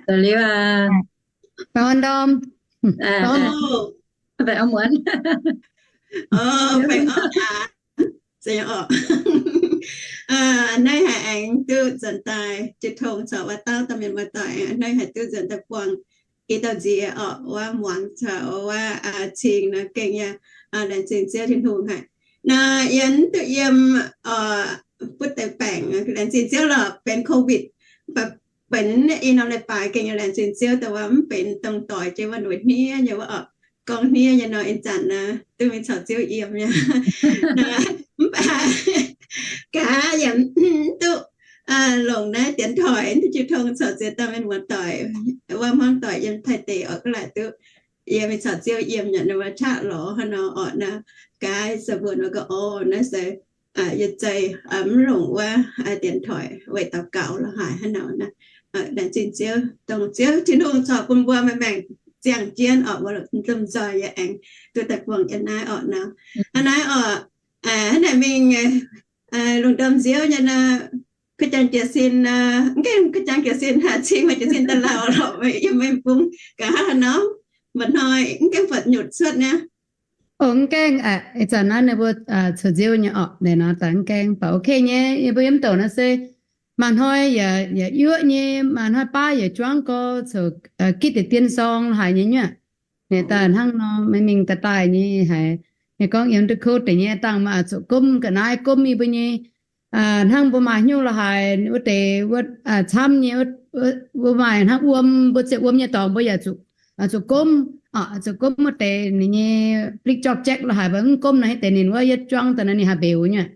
Liuz aqv. Ndorm, muonz, naaiv haiz aengx duqv nzuonx daaih jiu tong caux wuov dauh domh mienh muoz-doic, naaiv haiz duqv nzuonx daaih buangh i dauh nziex orqc, wuov muangx caux wuov cing nor gengh yaac laengz zingh Ziouv Tin-Hungh haic. Naaiv yie duqv yiem butv deix baengc, laengz zingh Ziouv lorqc, benx COVID, mv baac benx i norm leiz-baaix gengh yaac laengz zingh Ziouv dongh wuov mv benx dongh doix jienv wuov noic hniev nyei wuov orqc. Gorngv hniev nyei nor, ih zanc naaiv duqv mingh caux Ziouv yiem nyei. Mv baac gaax yaac mv duqv longc naaiv dienx toic, mv duqv jiu tong caux ziex dauh mienh muoz-doic, wuov hmuangv doic yiem Taiv deic orqc, ga'laaic duqv yie mingh caux Ziouv yiem nyei nor, qaqv lorz hnangv nor orqc nor. Gaax se mbuox nor ga'orv naaiv se yie zei mv longc wuov dienx toic weic daux gaux lorz haic hnangv nor naaiv. Laengz zingh Ziouv, dongh Ziouv Tin-Hungh corc bun mbuo maengc maengc ziangh jienv orqc, mbuo lomh nzoih yie aengx duqv daaih buangh yiem naaiv orqc nor. Hnangv naaiv orqc, hnangv naaic mingh lungh ndorm nziouv nyei nor, kuh jangx jiez sin, mv gaengh kuh jangx jiez sin, cing maaih jiez sin daaih lauh lorqc, yiem meih bung gaax haaix nor, mba'hnoi mv gaengh buatc nyutc cuotv niaa. O, mv gaengh, ih zanc naaiv ninh mbuo caux nziouv nyei orqc, naaiv nor daaih mv gaengh baac ok nyei. Yie mbuo yiem douc naaiv se maaih hnoi yaac yuoqv nyei, maaih hnoi baav yaac juangv gorx, caux gitv deix dien sorng haic nyei nyuoqc. Naaiv daaih hnangv nor mingh mingh daaih daaih nyei haiz, yie gorngv yiem duqv kouv deix nyei dangh maaih zuqc gomv ga'naaiv gomv yie mbuo nyei hnangv mbuo maaih hnyouv la'haaix wuov deix wuov camv nyei, mbuo maaih hnangv wuom, mbuo ziepc wuom nyei dorngx mbuo yaac zuqc gomv, zuqc gomv wuov deix ninh nyei blikv jorkv jaekv la'haaix mbuo mv gomv nor, haaix deix ninh wuov yietv juangv daaih nor ninh haih mbeux nyuoqc.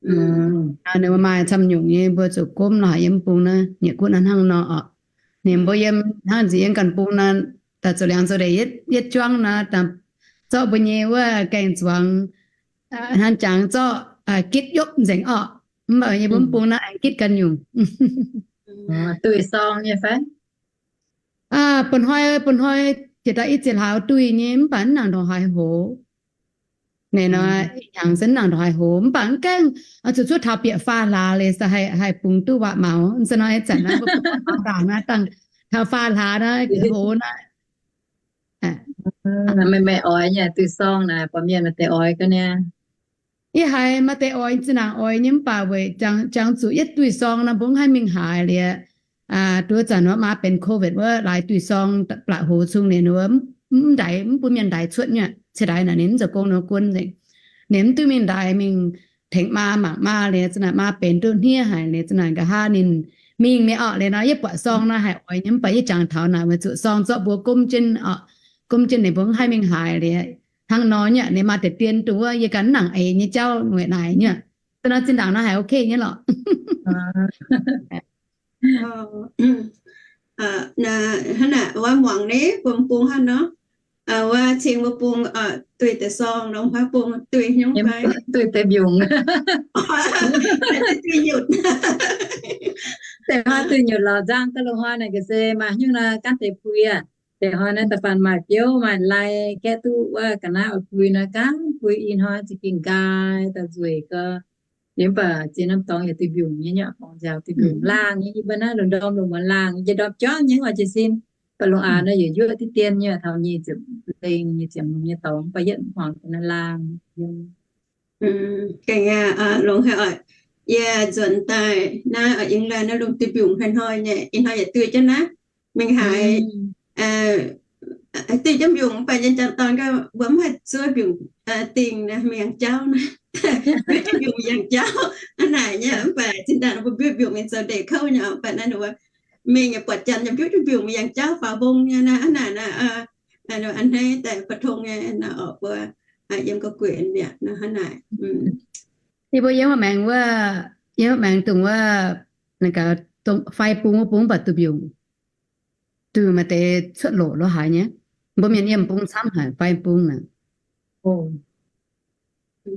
Ninh mbuo maaih camv nyungc nyei, mbuo zuqc gomv nor haic yiem bung naaiv, yietc gunv hnangv nor oc. Ninh mbuo yiem hnangv nziex yiem ganh bung naaiv, daaih zoux liangx zoux ndeic yietv juangv nor, zorqv mbuo nyei wuov gaeng-zuangx hnangv jangx zorqv gitv yopv nzengc orqc. Mv baac yie mbuo mv bung naaiv aengx gitv ganh nyungc. Duih sorng nyei fai? Bun hnoi, bun hnoi jiex daaih i ziex hlaax duih nyei, mv baac mv nangc ndongc haaix hoz. Naaiv nor, ih hnyangx se mv nangc ndongc haaix hoz, mv baac mv gaengh zuqc cuotv taux bieqc faam hlaax leiz se haih bungx duqv waac-maux. Se nor ih zanc naaiv mbuo bungx waac-maux ndaangc naaiv, dangh taux faam hlaax naaiv hoz naaiv. Meih, meih oix nyei duih sorng naaic, buatc mienh maaih deix oix ga'naaiv. Yie haiz maaih deix oix, zinh ndaangc oix nyei, mv baac weic jangx zuqc yietv duih sorng nor mbuo mv haih mingh haaix liuz. Duqv zanc wuov maa benx covid wuov, laaix duih sorng blatc hoz cung ninh wuov, mv ndaix, mv bun mienh ndaix cuotv nyei. Ciex ndaix naaic ninh mv zoux gong nor guon nzengc. Ninh mv duqv mingh ndaix mingh tengx maa mangc maa liuz, zinh ndaangc maa benx duqv hniev haic liuz, zinh ndaangc nqa'haav ninh mingh mi'aqv orqc. Liuz nor yie buatc sorng naaiv haiz oix nyei, mv baac yie jangx taux naaic weic zuqc sorng zorqv mbuo gomv jienv orqc. Gomv jienv ninh mbuo mv haih mingh haaix liuz. Hnangv nor nyei, ninh maaih deix dien dongh wuov yie ganh mv nangc eix nyei jauv weic naaic nyei. Se nor zinh ndaangc nor haiz ok nyei lorqc. Hnangv naaic wuov muangx ni bun bung hnangv nor, wuov cing wuov bung duih deix sorng nor, wuov bung duih nyungc fai? Duih deix mbiungc. Duih nyutc. Deix hnoi duih nyutc lorqc nzangc, ga'longc hnoi naaic ga'se maaih nyungc naaiv gaanv deix puix aqv. Deix hnoi naaiv da'faanh maaih biouv maaih lai gaeqv duqv wuov ga'naaiv oix puix nor, gaanv puix ih hnoi za'gengh nqaai daaih nzueic gau. Yie mv baac ziex norm dorngx yaac duih mbiungc nyei, nyei borngz nziaaux duih mbiungc laangh nyei. Yie mbuo naaiv lungh ndorm lungh muonz laangh, yie ndorm juangv nyei oix jiez sin. Baac lungh aanx nor yaac yuoqv diqv dien nyei, taux nyic ziepc lengh, nyic ziepc hmz nyei dorngx, baac yietv muangx naaiv laangh. Gengh aqv, longx haic oc. Yie nzuonx daaih naaiv England naaiv lungh duih mbiungc hnoi-hnoi nyei, ih hnoi yaac duih jienv naaiv. Mingh haaix duih jienv mbiungc, mv baac yie jangx dorn gau mbuo mv haih zuov mbiungc dingh naaiv, mingh yangh jauv naaiv. Duih jienv mbiungc yangh jauv aqv naaic nyei, mv baac zinh ndaangc mbuo mbiungc mingh zoux ndeic kouv nyei, mv baac naaiv ninh mbuo mingh buatc janx yaac mbiungc jienv mbiungc mingh yangh jauv faaux mbong nyei naaiv, hnangv naaic naaiv. A'hneiv daaih ปทุม nyei naaiv oc, mbuo yiem ga'gueic mi'aqv naaiv, hnangv naaic. Yie mbuo yiem wuov maengx wuov, yiem wuov maengx dongh wuov, fai bung wuov bung mv baac duih mbiungc, duih maaih deix cuotv loc lo haaix nyei. Mbuo mienh yiem bung camv haic, fai bung naaic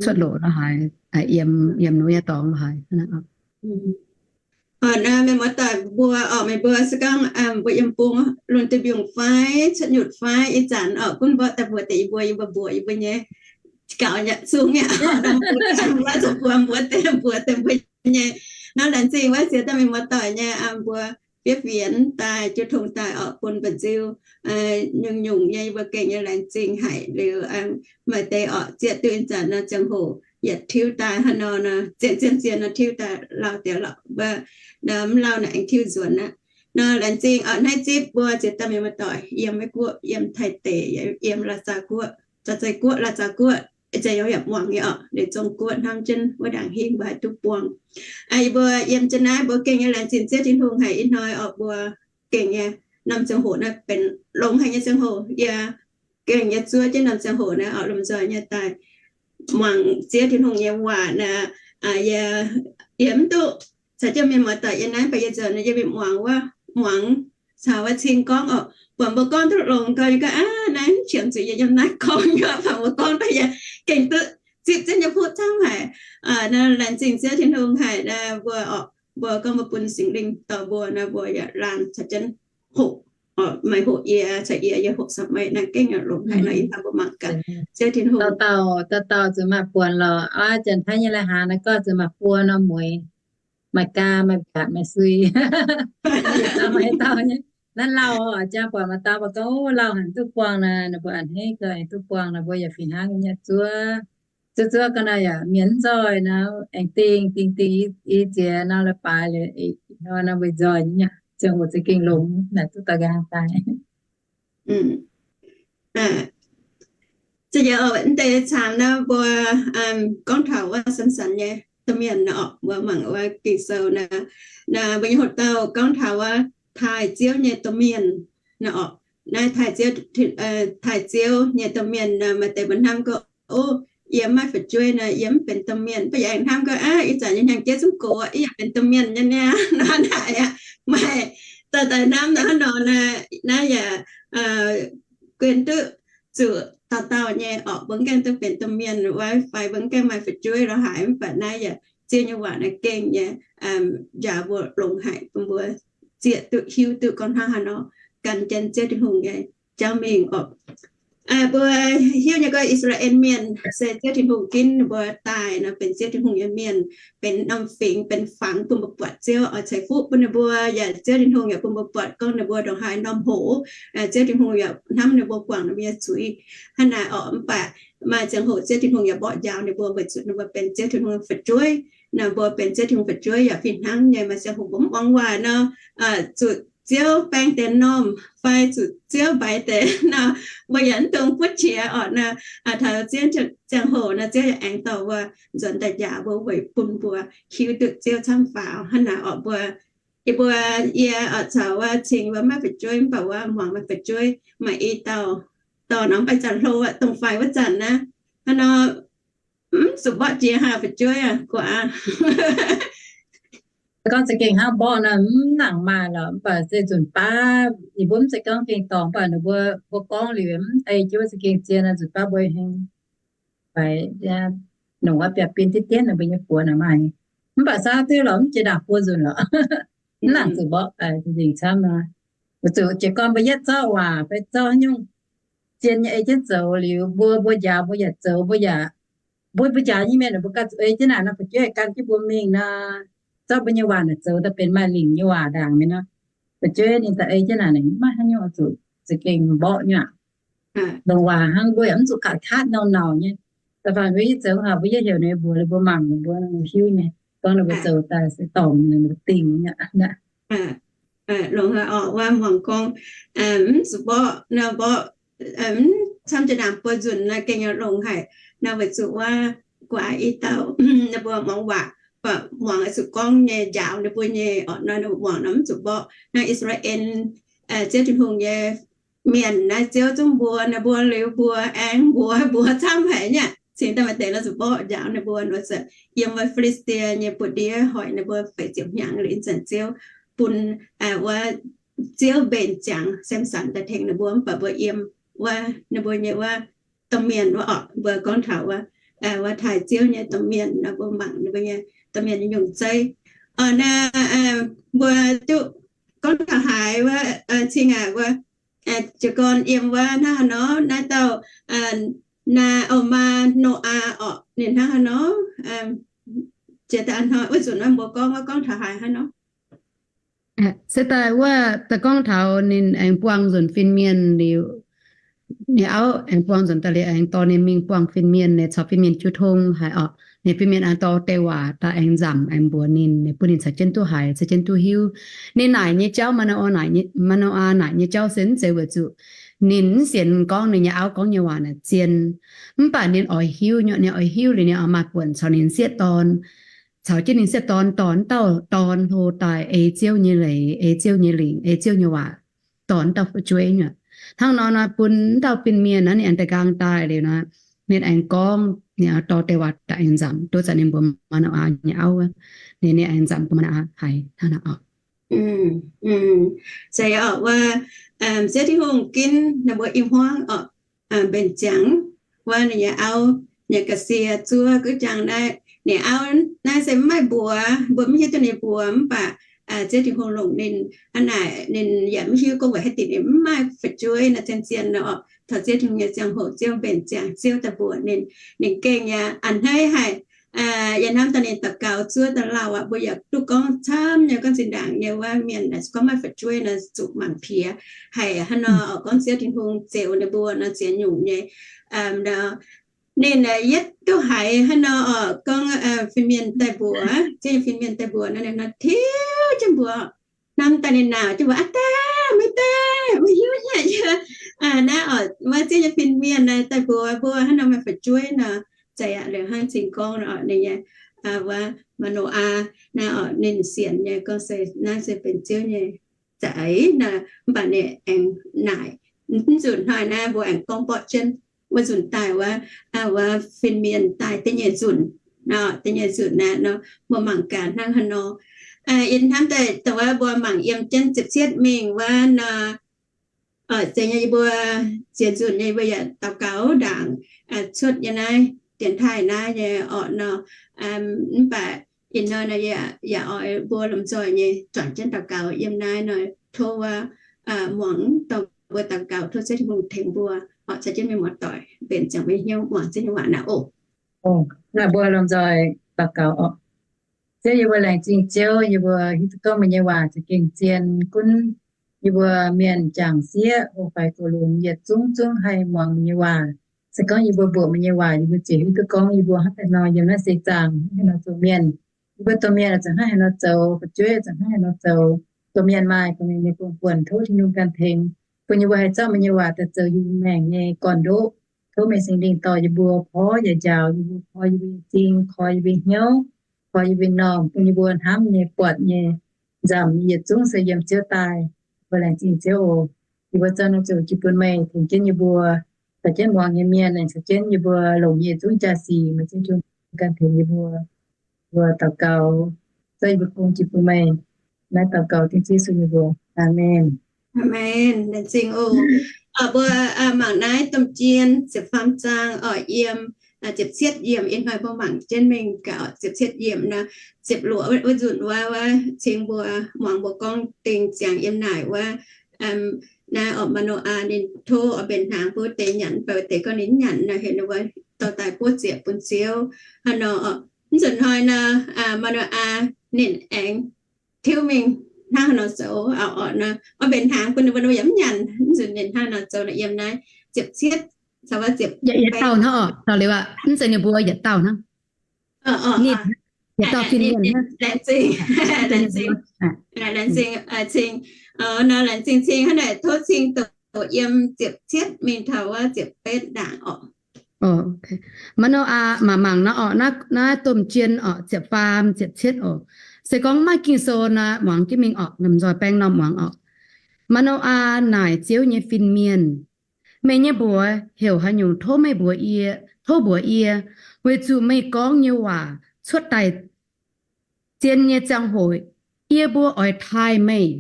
cuotv loc lo haaix, yiem, yiem nuv nyei dorngx lo haaix. Meih muoz-doic mbuo orqc, meih mbuo se gorngv mbuo yiem bung lungh duih mbiungc fai cuotv nyutc fai ih zanc orqc, gunv mborqv daaih mbuox deix yie mbuo, yie mbuo mbuox yie mbuo nyei gaux nyei zungv aqv. Mbuo zuqc mbuox, mbuox deix, mbuox deix mbuo nyei. Nor laengz zingh wuov ziex dauh mienh muoz-doic nyei, mbuo fiev fienx daaih, jiu tong daaih orqc, bun mba'nziu nyungc-nyungc nyei, yie mbuo gengh nyei laengz zingh haic liuz. Maaih deix orqc zieqv duqv ih zanc nor ziangh hoc yietc tiuv daaih hnangv nor, zien-zien-zien nor tiuv daaih lauh deix lorqc, mv lauh naaic aengx tiuv nzuonx aqv. Nor laengz zingh orqc, naaiv zipv mbuo ziex dauh mienh muoz-doic yiem Meiv Guoqv, yiem Taiv deic, yiem Laac Zaax Guoqv, Zaax Zeiz Guoqv, Laac Zaax Guoqv, ih zanc yaac muangx nyei orqc, liuz Zong Guoqv hnamv jienv wuov ndaangc hingv mbuo haih duqv buangh. Yie mbuo yiem jienv naaiv mbuo gengh nyei laengz zingh Ziouv Tin-Hungh haic. Ih hnoi orqc mbuo gengh nyei norm ziangh hoc naaiv benx longx haic nyei ziangh hoc, yie gengh nyei zuov jienv norm ziangh hoc naaiv orqc lomh nzoih nyei daaih muangx Ziouv Tin-Hungh nyei waac naaiv. Yie, yie mv duqv caux jienv mienh muoz-doic yiem naaiv, mv baac yie nzuonx yie mingh muangx wuov, muangx caux wuov cing gorngv orqc, buatc mbuo gorngv duqv longx gau, yie gorngv aav, naaiv qiemx zuqc yie yiem naaiv gorngv nyei, buatc mbuo gorngv daaih yie gengh duqv zipv jienv nyei fuqv camv haic. Laengz zingh Ziouv Tin-Hungh haic naaiv mbuo orqc, mbuo gorngv mbuo bun Singx Lingh dorh mbuo naaiv, mbuo yaac laangh caux jienv hoqc, maaih hoqc yie caux yie, yie hoqc caux meih naaiv gengh longx haic nor, ih hnoi mbuo mangc gaax Ziouv Tin-Hungh. Dauh dauh, dauh dauh zuqc maaih buonc lorqc. Aa, janx-taiv nyei lai-hnaangx naaiv gorngv zuqc maaih buo norm mueiz, maaih gaa, maaih mbiaatc, maaih sui. Naaiv lauh, jaa buatc maaih dauh mbuo gorngv, o, lauh hanc duqv buangh naaic, ninh mbuo a'hneiv gau aengx duqv buangh naaic, mbuo yaac fih hnangv nyei zuov. Zuov zuov ga'naaiv yaac mienh mv nzoih naaic, aengx dingh dingh dingh i ziex nor lai baaix liuz, nor mbuo nzoih nyei, ziangh hoc za'gengh longx naaic duqv daaih nqaang daaih. Za'gengh mv deix caangx naaiv mbuo gorngv taux wuov san-san nyei domh mienh nor, mbuo mangc wuov Ging-Sou naaiv, mbuo nyei hoc-dauh gorngv taux wuov taaih Ziouv nyei domh mienh nor orqc. Naaiv taaih Ziouv, taaih Ziouv nyei domh mienh maaih deix mbuo hnamv gorngv, o, yie maiv fu'jueiv nor, yie mv benx domh mienh. Mv baac yie aengx hnamv gorngv, aav, ih zanc yie hnyangx-jeiv zungv gox, yie yaac benx domh mienh nyei niaa. Nor naaic aqv, maaih daaih hnamv nor hnangv nor naaic, naaiv yaac guen duqv zuqc dauh dauh nyei orqc, mbuo mv gaengh duqv benx domh mienh wuov fai mbuo mv gaengh maaih fu'jueiv lorz haaix, mv baac naaiv yaac Ziouv nyei waac naaiv gengh nyei njaaux mbuo longx haic, bun mbuo zieqv duqv hiuv duqv gorngv hnangv haaix nor gan jienv Ziouv Tin-Hungh nyei jauv mingh orqc. Mbuo hiuv nyei gorngv I^saa^laa^en Mienh se Ziouv Tin-Hungh ginv ninh mbuo daaih nor benx Ziouv Tin-Hungh nyei mienh, benx norm fingx, benx fangx bun mbuo buatc Ziouv, oix ceix fuqv bun ninh mbuo, yaac Ziouv Tin-Hungh yaac bun mbuo buatc gorngv ninh mbuo ndongc haaix norm hoc Ziouv Tin-Hungh yaac hnamv ninh mbuo, guangc ninh mbuo nyei zuiz. Hnangv naaic orqc, mv baac maaih ziangh hoc Ziouv Tin-Hungh yaac mborqv njaaux ninh mbuo weic zuqc ninh mbuo benx Ziouv Tin-Hungh nyei fu'jueiv. Naaiv mbuo benx Ziouv Tin-Hungh fu'jueiv yaac fih hnangv nyei. Maaih ziangh hoc mbuo mv muangx waac nor, zuqc Ziouv baeng deix normh fai zuqc Ziouv mbaix deix nor, mbuo yaac mv dungx butv qiex orqc nor. Taux ziex ziangh hoc nor, Ziouv yaac aengx dorh mbuo nzuonx daaih njaaux mbuo weic bun mbuo hiuv duqv Ziouv camv faaux. Hnangv naaic orqc, mbuo, yie mbuo, yie oix caux wuov cing mbuo maiv fu'jueiv, mv baac wuov muangx maaih fu'jueiv, maaih i dauh dorh nor, mv baac zanc hlo aqv, dongh faix wuov zanc naaiv, hnangv nor mv zuqc mborqv jiex haah, fu'jueiv aac, guaax. Gorngv za'gengh hnangv mborqv nor, mv nangc maaih lorqc, mv baac se nzunc baav yie mbuo mv zeiz gorngv gengh dorngc, mv baac ninh mbuo, mbuo gorngv liuz mv ei jienv wuov za'gengh zien nor, nzunc baav mbuo heng faix, longc wuov biaav-bin diqv dienv ninh mbuo nyei buoz naaic maaih. Mv baac saauv duqv lorqc, mv jiex ndaangc buo nzunc lorqc. Mv nangc zuqc mborqv, za'gengh camv nor. Weic zuqc jiez gorn mbuo yietv zorqv waac fai zorqv haaix nyungc zien nyei ei jienv zoux liuz, mbuo, mbuo njaaux mbuo yaac zoux, mbuo yaac, mbuo, mbuo njaaux nyei mienh mbuo ganh zuqc ei jienv naaic nor, fu'jueiv gan jienv mbuo mingh nor, zorqv mbuo nyei waac naaic zoux daaih benx maaih lingc nyei waac ndaangc mingh nor, fu'jueiv ninh daaih ei jienv naaic, ninh maiv haaix nyungc zuqc za'gengh mborqv nyei aqv. Dongh waac hnangv mbuo yaac mv zuqc kaav-kaav nauc-nauc nyei. Da'faanh mbuo yietv zoux haic, mbuo yietv heuc ninh mbuox ninh mbuo mangc, ninh mbuo hiuv nyei, gorngv ninh mbuo zoux daaih se dorngc ninh mbuo dingh nyei aqv. Longx haic orqc, wuov muangx gorngv mv zuqc mborqv nor, mborqv mv camv jiex ndaangc buo nzunc nor gengh longx haic nor, weic zuqc wuov guaax i dauh ninh mbuo muangx waac, muangx zuqc gorngv nyei njaaux ninh mbuo nyei orqc nor, ninh mbuo muangx nor mv zuqc mborqv. Naaiv I^saa^laa^en Ziouv Tin-Hungh nyei mienh naaiv, Ziouv zungv mbuox ninh mbuo liuz, mbuo aengx mbuox mbuox camv haic nyei aqv. Cingx daaih maaih deix nor zuqc mborqv njaaux ninh mbuo nor, se yiem wuov Fi^li^saa^die nyei buoz-ndiev hoic ninh mbuo feix ziepc hnyangx liuz, ih zanc Ziouv bun wuov Ziouv mbenc ziangx Samx^sanx daaih tengx ninh mbuo, mv baac mbuo yiem wuov ninh mbuo nyei wuov domh mienh wuov orqc, mbuo gorngv taux wuov, wuov taaih Ziouv nyei domh mienh nor, mbuo mangc ninh mbuo nyei domh mienh nyei nyungc zeiv. Orqc, naaiv mbuo duqv gorngv taux haaix wuov, cing aac, wuov jiez gorn yiem wuov hnangv haaix nor, naaiv dauh, naaiv, orqc, Maa^no^aa orqc, ninh hnangv haaix nor, jiex daaih hnoi wuov nzunc wuov mbuo gorngv, wuov gorngv taux haaix hnangv nor. Se daaih wuov daaih gorngv taux ninh aengx buangh nzunc fin-mienh liuz, ninh auv aengx buangh nzunc daaih liuz aengx dorh ninh mingh buangh fin-mienh, ninh caux fin-mienh jiu tong haic orqc. Ninh fin-mienh aengx dorh deix waac daaih aengx nzamc aengx mbuox ninh, ninh bun ninh caux jienv duqv haiz, caux jienv duqv hiuv. Ninh naaic nyei jauv, Maa^no^aa naaic nyei jauv se mv zeiz weic zuqc ninh mv sienx gorngv ninh nyei auv gorngv nyei waac naaic zien. Mv baac ninh oix hiuv nyei, ninh oix hiuv liuz ninh oix maaih buonc caux ninh sieqv dorn, caux jienv ninh sieqv dorn dorh wuov dauh dorn hlo daaih ei Ziouv nyei leiz, ei Ziouv nyei lingc, ei Ziouv nyei waac, dorh wuov dauh fu'jueiv nyei. Hnangv nor nor bun wuov dauh fin-mienh naaiv ninh aengx da'nqaang daaih liuz nor, ninh aengx gorngv, ninh dorh deix waac daaih aengx nzamc, duqv zanc ninh mbuox Maa^no^aa nyei auv, ninh, ninh aengx nzamc bun Maa^no^aa haiz hnangv naaic orqc. Se orqc, wuov Ziouv Tin-Hungh ginv ninh mbuo i hmuangv orqc, mbenc ziangx wuov ninh nyei auv nyei ga'sie zuov. Gunv jangx naaiv, ninh auv naaiv se mv maaih mbuox, mbuo mv hiuv duqv ninh mbuox, mv baac Ziouv Tin-Hungh longc ninh. Hnangv naaic ninh yaac mv hiuv gorngv weic haaix diuc ninh mv maaih fu'jueiv nor, zien-zien nor orqc. Taux Ziouv Tin-Hungh nyei ziangh hoc, Ziouv mbenc ziangx, Ziouv daaih mbuox ninh, ninh gengh yaac a'hneiv haic. Yie hnamv daaih ninh daux gaux zuov daaih lauh aqv, mbuo yaac duqv gorngv camv nyei, gorngv zinh ndaangc nyei wuov mienh naaic gorngv maaih fu'jueiv nor zuqc mangc piex haic hnangv nor orqc. Gorngv Ziouv Tin-Hungh zeux ninh mbuo nor ziex nyungc nyei. Ninh yietv duqv haiz hnangv nor orqc, gorngv fin-mienh daaih mbuox, Ziouv nyei fin-mienh daaih mbuox nor, ninh nor tiuv jienv mbuox. Hnamv daaih ninh naaic jienv mbuox, aa, daaih, meih daaih, meih hiuv nyei yie naaiv orqc, wuov Ziouv nyei fin-mienh naaic daaih mbuox mbuo hnangv nor maaih fu'jueiv nor. Zeiz aqv, liuz hnangv cing gorngv nor orqc, ninh nyei wuov Maa^no^aa naaiv orqc, ninh sienx nyei gorngv se naaiv se benx Ziouv nyei za'eix nor, mv baac ninh aengx naaic, mv zuqc hnoi naaiv mbuo aengx gorngv mborqv jienv wuov nzunc daaih wuov, wuov fin-mienh daaih da'nyeic nzunc, da'nyeic nzunc naaiv nor, mbuo mangc gaax hnangv haaix nor. Ih hnamv daaih dongh wuov mbuo mangc yiem jienv ziepc cietv mingh wuov nor, zeiz nyei yie mbuo ziex nzunc nyei mbuo yaac daux gaux ndaangc cuotv nyei naaiv dienx taaih naaiv nyei orqc nor. Mv baac ih hnoi nor yaac oix mbuo lomh nzoih nyei juangc jienv daux gaux yiem naaiv nor, tov wuov muangx dongh mbuo daux gaux tov Ziouv Tin-Hungh tengx mbuo orqc, caux jienv mienh muoz-doic mbenc ziangx mbuo nyei hnyouv muangx Ziouv nyei waac naaiv oc. Naaiv mbuo lomh nzoih daux gaux orqc. Ziouv, yie mbuo laengz zingh Ziouv, yie mbuo hiuv duqv gorngv meih nyei waac za'gengh zien gunv yie mbuo mienh jangc sieqv, hlo faix gox lunx yietc zungv zungv haih muangx meih nyei waac. Se gorngv yie mbuo mbuoqc meih nyei waac, yie mbuo ziouc hiuv duqv gorngv yie mbuo hnangv haaix nor yiem naaiv seix zaangc hnangv haaix nor zoux mienh. Yie mbuo domh mienh oix zuqc hnangv haaix nor zoux, fu'jueiv oix zuqc hnangv haaix nor zoux, domh mienh maaih domh mienh nyei buonc-buonc, tov Tin-Hungh ganh tengx bun yie mbuo haih zorqv meih nyei waac daaih zoux yie mbuo maengc nyei gorn-ndoqv. Tov meih Singx Lingh dorh yie mbuo, porv yaac njaaux yie mbuo, porv yie mbuo nyei zing, koi yie mbuo nyei hnyouv, koi yie mbuo nyei normh, bun yie mbuo hnamv nyei, buatc nyei, nzamc nyei yietc zungv se yiem Ziouv daaih. Mbuo laengz zingh Ziouv oc. Yie mbuo zorqv naaiv zoux jiex bun meih tengx jienv yie mbuo, caux jienv muangx nyei mienh, caux jienv yie mbuo longc nyei yietc zungv jaa-sic, meih Ziouv Tin-Hungh ganh tengx yie mbuo. Mbuo daux gaux, zorqv yie mbuo gong jiex bun meih. Naaiv daux gaux dengv Ziouv Yesu nyei mbuox. Aamen. Aamen. Laengz zingh oc. Mbuo mangc naaiv domh jien ziepc faam zaang orqc, yiem ziepc cietv yiemc. Ih hnoi mbuo mangc jienv mingh gaax ziepc cietv yiemc nor, ziepc luoqc wuov nzunc wuov, wuov cing mbuo muangx mbuo gorngv ding ziangx yiem naaic wuov, naaiv orqc, Maa^no^aa ninh tov oix mbenc hnaangx bun wuov deix nyanc, mv baac wuov deix gorngv ninh mv nyanc nor, heuc ninh mbuo dorh daaih buov ziec bun Ziouv. Hnangv nor, mv nzunc hnoi nor, Maa^no^aa ninh aengx tiuv mingh hnangv haaix nor zoux orqc nor, oix mbenc hnaangx bun ninh mbuo, ninh mbuo yaac mv nyanc. Mv nzunc ninh hnangv haaix nor zoux nor, yiem naaiv ziepc cietv, caux wuov ziepc, yietc dauh hnangv orqc, taux liuz aqv, mv zeiz ninh mbuo yietc dauh hnangv. Ninh yietc dauh fin-mienh, laengz zingh, laengz zingh, laengz zingh cing. Nor laengz zingh cing hnangv naaic, tov cing doqc yiem ziepc cietv mingh taux wuov ziepc betv ndaangc orqc. Maa^no^aa, mangc mangc nor orqc, naaiv domh jien orqc, ziepc faam, ziepc cietv oc. Se gorngv maiv Ging-Sou nor, muangx jienv mingh orqc, lomh nzoih baeng norm muangx orqc. Maa^no^aa naaic Ziouv nyei fin-mienh, meih nyei mbuox heuc haaix nyungc tov meih mbuox yie, tov mbuox yie, weic zuqc meih gorngv nyei waac cuotv daaih zien nyei ziangh hoc, yie mbuo oix taaih meih.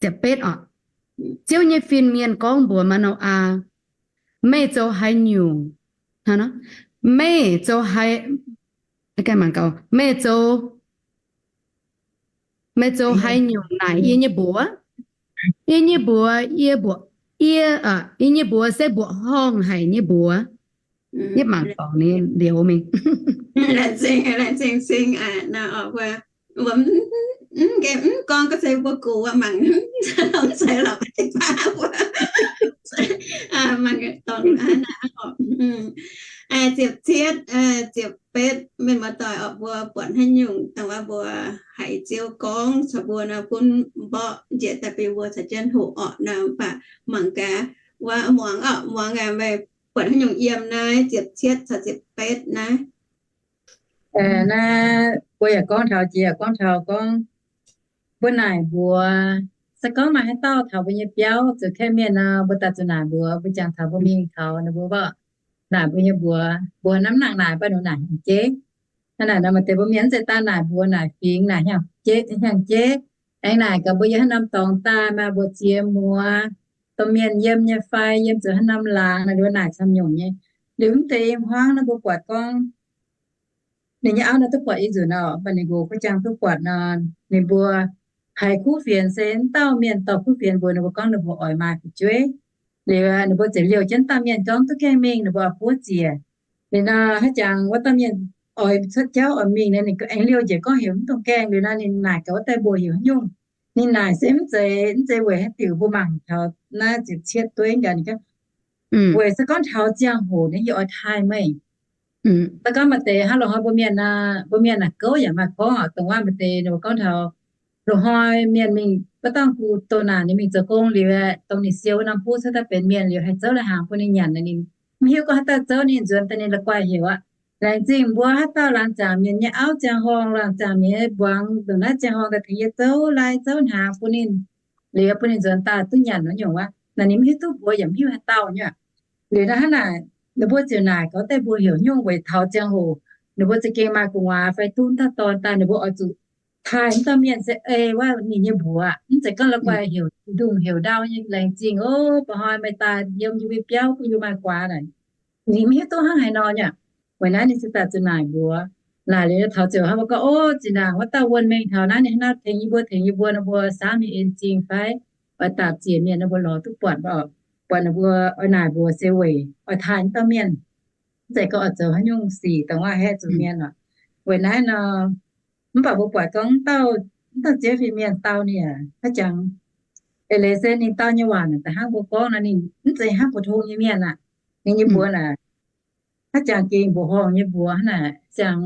Ziepc betv orqc. Ziouv nyei fin-mienh gorngv mbuox Maa^no^aa, meih zoux haaix nyungc, meih zoux haaix, meih zoux, meih zoux haaix nyungc naaic yie nyei mbuox? Yie nyei mbuox, yie mbuox, yie, yie nyei mbuox se mbuoqc horngh haic nyei mbuox. Yie mangc dorngc ninh liuz mingh. Laengz zingh, laengz zingh cing. Mv gorngv ga'se mbuo gox wuov mangc longx se lorqc, mangc dorngc naaiv. Ziepc cietv, ziepc betv, mienh muoz-doic orqc, mbuo buatc haaix nyungc dongh wuov mbuo haiz Ziouv gorngv caux mbuo nor, gunv mborqv njiec daaih bun mbuo caux jienv hoqc orqc nor, mv baac mangc gaax wuov muangx orqc, muangx meih buatc haaix nyungc yiem naaiv ziepc cietv caux ziepc betv naaiv. Naaiv mbuo yaac gorngv taux jiex, gorngv taux gorngv mbuo naaic mbuox, se gorngv maaih haaix dauh taux mbuo nyei biauv zoux kaeqv mienh nor, mbuo daaih zuqc naaic mbuox, mbuo jangx taux mbuo mingh taux ninh mbuo mborqv naaic mbuo nyei mbuox, mbuox naaiv mv nangc naaic, mv baac ninh naaic hnyangx-jeiv. Hnangv naaic nor, maaih deix mbuo mienh mv zeiz daaih naaic mbuox naaic fingx, naaic hnyangx-jeiv, hnyangx-jeiv. Aengx naaic gaax mbuo yiem haaix norm dorngx daaih, maaih mbuox ziex muoz, domh mienh yiem nyei fai yiem zuqc haaix norm laangz, naaic ninh mbuo naaic camv nyungc nyei. Liuz mv deix hmuangv nor mbuo buatc gorngv ninh nyei auv nor duqv buatc ih nzunc nor, mv baac ninh nqox guv jangx duqv buatc nor, ninh mbuo haiz kuv fienx se mv dauh mienh dorh kuv fienx mbuox ninh mbuo gorngv ninh mbuo oix maaih fu'jueiv. Liuz ninh mbuo ziouc liouh jienv dauh mienh gorngv duqv gaengh mingh, ninh mbuo oix buov ziec. Liuz nor haaix jangx wuov dauh mienh oix cuotv jauv oix mingh nor, ninh aengx liouh njiec gorngv heuc mv dungx gaengh. Liuz nor ninh naaic gaax wuov deix mbuox heuc haaix nyungc. Ninh naaic se mv zeiz, mv zeiz weic haaix diuc mbuo mangc taux naaiv ziepc cietv dueiv gaax ninh gorngv, weic se gorngv taux ziangh hoc naaiv yie oix taaih meih. Se gorngv maaih deix hnangv loz-hnoi mbuo mienh, mbuo mienh naaic gouv yaac maaih gorngv oc, dongh wuov maaih deix ninh mbuo gorngv taux loz-hnoi mienh mingh, mv dangh gu doh naanc ninh mingh zoux gong liuz, dongh ninh siou wuov norm buv cuotv daaih benx mienh liuz, haih zouv lai-hnaangx bun ninh nyanc, ninh mv hiuv gorngv haaix dauh zouv ninh, nzuonx daaih ninh la'guaih heuc aqv. Laengz zingh mbuo haaix dauh laangz zaangc mienh nyei auv ziangh horngh, laangz zaangc mienh nyei mbuangz ndongc naaiv ziangh horngh daaih tengx yie zouv lai zouv hnaangx bun ninh, liuz bun ninh nzuonx daaih duqv nyanc wuov nyungc wuov. Naaic ninh mv hiuv duqv mbuox yaac mv hiuv haaix dauh nyei. Liuz nor hnangv naaic, ninh mbuo ziouc naaic gaax daaih mbuo heuc nyungc weic taux ziangh hoc ninh mbuo za'gengh maaih gu'nguaaz fai duqv dauh dorn daaih, ninh mbuo oix zuqc taaih wuov dauh mienh se ei wuov ninh nyei mbuox, mv zeiz gorngv la'guaih heuc ndunh heuc ndau nyei laengz zingh, o, mba'hnoi meih daaih yiem yie mbuo biauv bun yie maaih guaax naaic. Ninh mv hiuv duqv hnangv haaix nor nyei. Weic naaiv ninh se daaih zuqc naaic mbuox. Naaic liuz taux ziouc hnangv mbuo gorngv, o, zinh ndaangc wuov dauh wuonh mengh taux naaiv ninh hnangv naaiv tengx yie mbuo, tengx yie mbuo, ninh mbuo saamv mingh en zingh fai oix daapc ziec mienh, ninh mbuo lorz duqv buatc mv baac, buatc ninh mbuo oix naaic mbuox se weic oix taaih wuov dauh mienh, mv zeiz gorngv oix zoux haaix nyungc sic dongh wuov haeqv zuqc mienh oc. Weic naaiv nor, mv baac mbuo buatc gorngv wuov dauh ziex fin-mienh dau ninh aac, haaix jangx eix leiz se ninh dau nyei waac naaic da'hnangv mbuo gorngv nor, ninh mv zeiz hnangv pou-tong nyei mienh aqv. Ninh nyei mbuox naaic haaix jangx gengh mbuoqc horngh nyei mbuox hnangv naaic, ziangx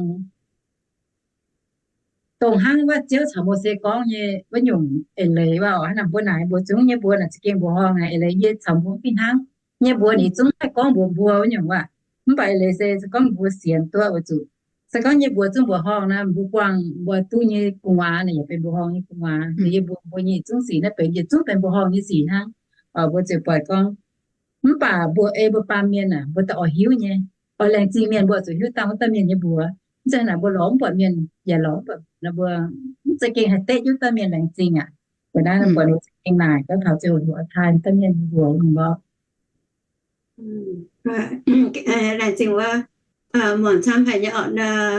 dongh hnangv wuov Ziouv caux Mose gorngv nyei wuov nyungc eix leiz wuov oc. Hnangv naaic mbuo naaic mbuox zungv nyei mbuox naaic za'gengh mbuoqc horngh naaic, eix leiz yie caux mbuo fih hnangv. Nyei mbuox ninh zungv haih gorngv mbuox mbuo wuov nyungc waac. Mv baac eix leiz se gorngv mbuo sienx duqv weic zuqc se gorngv nyei mbuox zungv mbuoqc horngh nor, mbuo buangh mbuo duqv nyei gu'nguaaz naaic yaac benx mbuoqc horngh nyei gu'nguaaz. Liuz yie mbuox mbuo nyei zungv sic naaiv benx yietc zungv benx mbuoqc horngh nyei sic hnangv. Mbuo ziouc buatc gorngv, mv baac mbuo ei mbuo baamh mienh aac, mbuo daaih oix hiuv nyei. Oix laengz zingh mienh mbuo zuqc hiuv dangh wuov dauh mienh nyei mbuox. Mv zeiz naaic mbuo lorz mv buatc mienh yaac lorz mv buatc mbuo, mv zeiz gengh haih deiv jienv wuov dauh mienh laengz zingh aqv. Weic naaiv buatc ninh za'gengh naaic gorngv taux ziangh hoc oix taaih wuov dauh mienh nyei mbuox nyungc lorqc. Laengz zingh wuov muangx camv haic nyei orqc nor,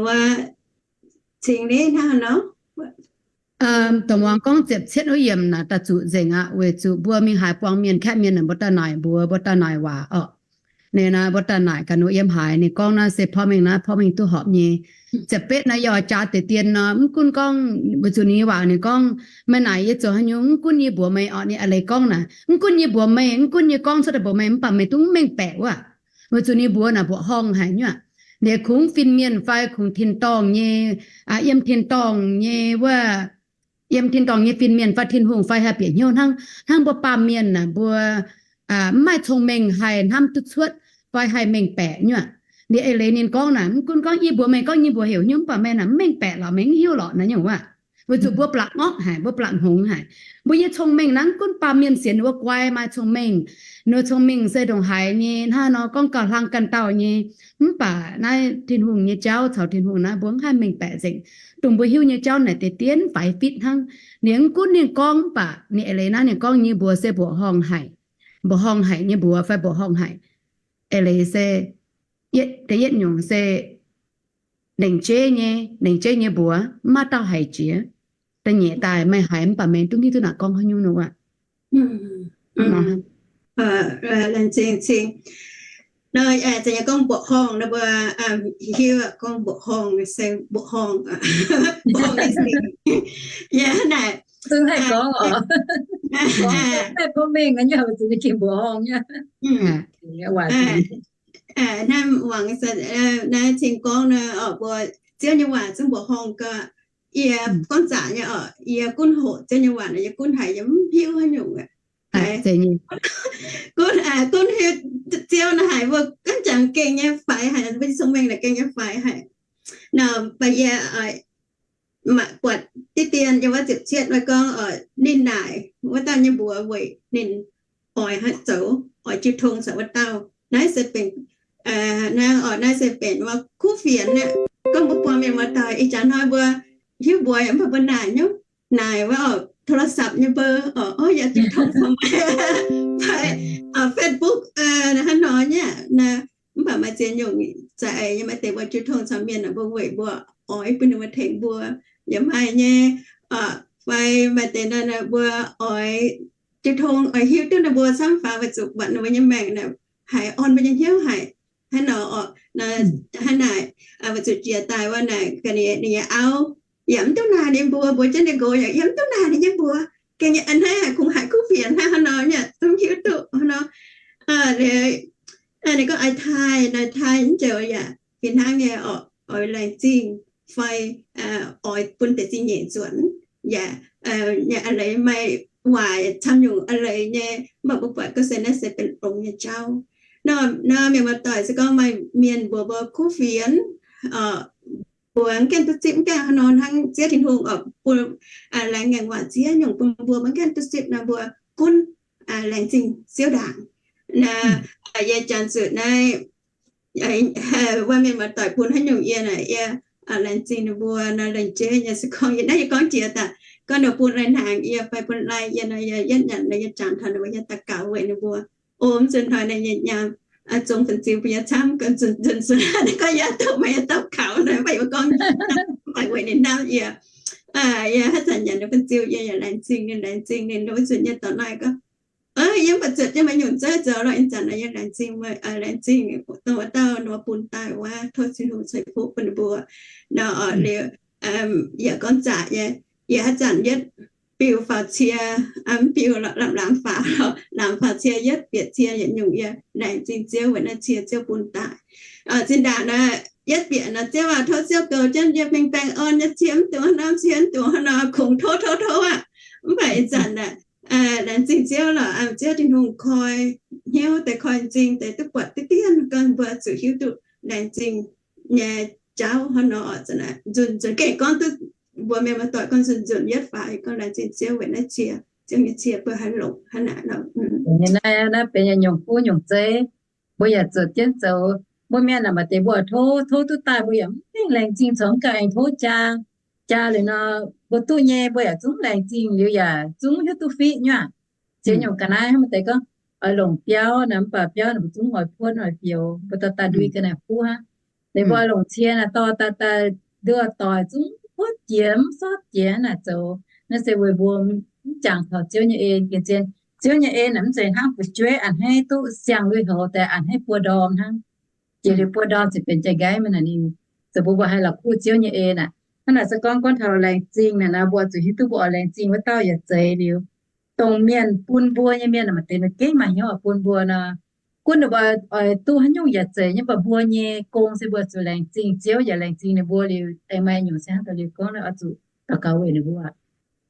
wuov cingx ni hnangv nor. Dongh muangx gorngv ziepc cietv wuov yiemc naaic daaih zuqc nzengc aqv, weic zuqc mbuo mingh haaix buangh mienh kaeqv mienh naaic mbuo daaih naaic mbuox, mbuo daaih naaic waac orqc. Ninh naaic mbuo daaih naaic ganh nu yiem haaix, ninh gorngv naaiv se porv mengh naaiv porv mengh duqv horpc nyei. Ziepc betv naaiv yie oix jaax deix dien nor, mv gunv gorngv weic zuqc ninh nyei waac ninh gorngv, meih naaic yie zoux haaix nyungc, mv gunv yie mbuox meih orqc, ninh eix leiz gorngv naaic, mv gunv yie mbuox meih, mv gunv yie gorngv cuotv daaih mbuox meih, mv baac meih dungx mengh baeqc wuov. Weic zuqc ninh mbuox naaic mbuoqc horngh haic nyuoqc. Liuz kungx fin-mienh fai kungx tin-dorngh nyei, yiem tin-dorngh nyei wuov, yiem tin-dorngh nyei fin-mienh fai Tin-Hungh fai haih bieqc hnyouv hnangv, hnangv mbuo baamh mienh naaic mbuo mv maaih cong-mengh haih hnamv duqv cuotv fai haih mengh baeqc nyuoqc. Liuz eix leiz ninh gorngv naaic, mv gunv gorngv yie mbuox meih, gorngv yie mbuox heuc hnyouv, mv baac meih naaic mv mengh baeqc lorqc, meih mv hiuv lorqc naaiv nyungc waac. Weic zuqc mbuo blatc ngorqv haic, mbuo blatc hngongx haic. Mbuo nyei cong-mengh naaiv, mv gunv baamh mienh sienx ninh mbuo guai maaih cong-mengh, ninh mbuo cong-mengh se ndongc haaix nyei hnangv nor gorngv gauh hlang ganh dauh nyei. Mv baac naaiv Tin-Hungh nyei jauv caux Tin-Hungh naaiv mbuo mv haih mengh baeqc nzengc. Dongh mbuo hiuv nyei jauv naaic deix dien faix fitv hnangv. Ninh mv gunv ninh gorngv, mv baac ninh eix leiz naaiv ninh gorngv nyei mbuox se mbuoqc horngh haic, mbuoqc horngh haic nyei mbuox fai mbuoqc horngh haic. Eix leiz se da'yietv nyungc se lengc jeiv nyei, lengc jeiv nyei mbuox, mv maaih dauh haiz jiex. Da'nyeic daaih meih haiz mv baac meih dungv hiuv duqv naaic gorngv haaix nyungc nor aqv. Laengz zingh cing. Nor, za'gengh gorngv mbuoqc horngh nor mbuo hiuv gorngv mbuoqc horngh se mbuoqc horngh, mbuoqc horngh nyei sic. Yaac naaic, zungv haih gorngv oc. Gorngv haih gorngv mengh nyei, zuqc ninh gengh mbuoqc horngh nyei. Naaiv muangx naaiv cing gorngv nor, mbuo Ziouv nyei waac zungv mbuoqc horngh gau. Yie gorngv zaqc nyei oc, yie gunv hoqc Ziouv nyei waac nor, yie gunv haiz yie mv hiuv haaix nyungc aqv. Gunv, gunv hiuv Ziouv nor haiz mbuo ganh jangx gengh nyei faix haic, mbuo nyei cong-mengh naaic gengh nyei faix haic. Nor mv baac yie buatc diqv dien yiem wuov ziepc cietv wuov gorngv, ninh naaic wuov dauh nyei mbuox weic ninh oix haaix zoux, oix jiu tong caux wuov dauh. Naaiv se benx, naaiv, naaiv se benx wuov kuv fienx aqv. Gorngv mbuo buangh mienh muoz-doic ih jaax hnoi mbuo hiuv mbuox yaac mv baac mbuo naaic nyungc, naaic wuov โทรศัพท์ nyei mbuo, o, yaac jiu tong caux meih, fai Facebook hnangv nor nyei. Mv baac maaih ziex nyungc za'eix nyei, maaih deix mbuo jiu tong caux mienh mbuo weic mbuo oix bun ninh mbuo tengx mbuo, yaac maaih nyei. Fai maaih deix nor mbuo oix jiu tong, oix hiuv duqv ninh mbuo camv faaux weic zuqc buatc ninh mbuo nyei maengc naaic haiz orn mbuo nyei hnyouv haic. Hnangv nor, hnangv naaic, weic zuqc jiex daaih wuov naaic ga'naaiv ninh nyei auv yaac mv duqv naaic ninh mbuo, mbuox jienv ninh nqox yaac yiem mv duqv naaic ninh nyei mbuox. Ga'naaiv hnangv haaix kungx haiz kuv fienx hnangv haaix nor nyei, zungv hiuv duqv hnangv nor. Ninh gorngv oix taaih, oix taaih mv joux yaac fih hnangv nyei oc, oix laengz zingh fai oix bun deix zingh nyeic nzuonx yaac nyei a'leiz maaih waaic camv nyungc a'leiz nyei, mv baac mbuo buatc ga'sie naaiv se benx longx nyei jauv. Nor mienh muoz-doic se gorngv maaih mienh mbuox mbuo kuv fienx, mbuox mv gaengh duqv zipv, mv gaengh haaix nor hnangv Ziouv Tin-Hungh oc, bun laengz ngaengc waac ziex nyungc bun mbuo, mbuo mv gaengh duqv zipv nor mbuo gunv laengz zingh Ziouv ndaangc. Naaiv yie jangx zuqc naaiv wuov mienh muoz-doic bun haaix nyungc yie naaic, yie laengz zingh ninh mbuo nor, laengz jeiv nyei se gorngv yie naaiv yie gorngv jiex daaih, gorngv ninh bun lai hnaangx yie fai bun lai yie nor, yie yietv nyanc nor yie jangx taux ninh mbuo, yie daux gaux weic ninh mbuo. O, mv zuqc hnoi naaiv yie nyaam zong fin-ziu bun yie camv, nzunc nzunc gorngv yie doqc maaih yie daux gaux nor, mv baac yie gorngv weic ninh hnamv yie. Yie haaix zanc nyanc ninh fin-ziu yie yaac laengz zingh ninh, laengz zingh ninh. Wuov zanc yie dorh naaiv gorngv, yie mv baac zuotc jienv maaih nyungc zeiv zoux lorqc. Ih zanc naaiv yie laengz zingh, laengz zingh dongh wuov dauh nor bun daaih wuov, tov Tin-Hungh ceix fuqv bun ninh mbuo nor. Liuz yie gorngv zaqc nyei, yie haaix zanc yietv biux faaux cie, mv biux lorqc, lamh laangz faaux, laangz faaux cie yietv bieqc cie yietc nyungc yie laengz zingh Ziouv weic naaiv cie Ziouv bun daaih. Zinh ndaangc naaiv yietv bieqc nor, Ziouv aac, tov Ziouv goux jienv yie mingh baengh orn nyei cie mv dungx hnangv nor, cie mv dungx hnangv nor, kungx tov tov tov aqv. Mv baac ih zanc naaic laengz zingh Ziouv lorqc, Ziouv Tin-Hungh koi hnyouv deix, koi m'zing deix duqv buatc diqv dien gorngv mbuo zuqc hiuv duqv laengz zingh nyei jauv hnangv nor. Nzunc nzunc gengh gorngv duqv mbuo mienh muoz-doic gorngv nzunc nzunc yietv faaux gorngv laengz zingh Ziouv weic naaiv cie, Ziouv nyei cie mbuo haih longc hnangv naaic nor. Naaiv, naaiv benx nyungc kuv nyungc zeiv, mbuo yaac zuotc jienv zoux. Mbuo mienh naaic maaih deix mbuo tov, tov duqv daaih mbuo yaac mv gengh laengz zingh, corc mv ganh aengx tov jaa. Jaa liuz nor, mbuo duqv nyei mbuo yaac zungv laengz zingh liuz yaac zungv hiuv duqv fiqv nyuav. Ziex nyungc ga'naaiv hnangv, maaih deix gorngv oix longc biauv naaic, mv baac biauv naaic mbuo zungv oix puotv oix fioux, mbuo dorh daaih ndui ga'naaiv huv hnangv. Liuz mbuo oix longc cie naaic dorh daaih, daaih nduov doix zungv puotv jiex mv sortv jiex hnangv naaic zoux. Naaiv se weic mbuo mv jangx taux Ziouv nyei en gengh zien. Ziouv nyei en naaic mv zeiz hnangv fu'jueiv a'hneiv duqv siang lui-houx daaih a'hneiv buo ndorm hnangv. Jiex liuz buo ndorm ziouc benx jai-nqaiv mingh naaic ninh, zoux bun mbuo haih la'kuqv Ziouv nyei en aqv. Hnangv naaic se gorngv, gorngv taux laengz zingh naaic nor, mbuo zuqc hiuv duqv mbuo oix laengz zingh wuov dauh yaac zeiz liuz, dongh mienh bun mbuo nyei mienh maaih deix ninh gengh maaih hnyouv oix bun mbuo nor, gunv ninh mbuo oix duqv haaix nyungc yaac zeiz nyei, mv baac mbuo nyei gong se mbuo zuqc laengz zingh Ziouv yaac laengz zingh ninh mbuo liuz, aengx maaih nyungc se hnangv daaih liuz gorngv oix zuqc daux gaux weic ninh mbuo aqv.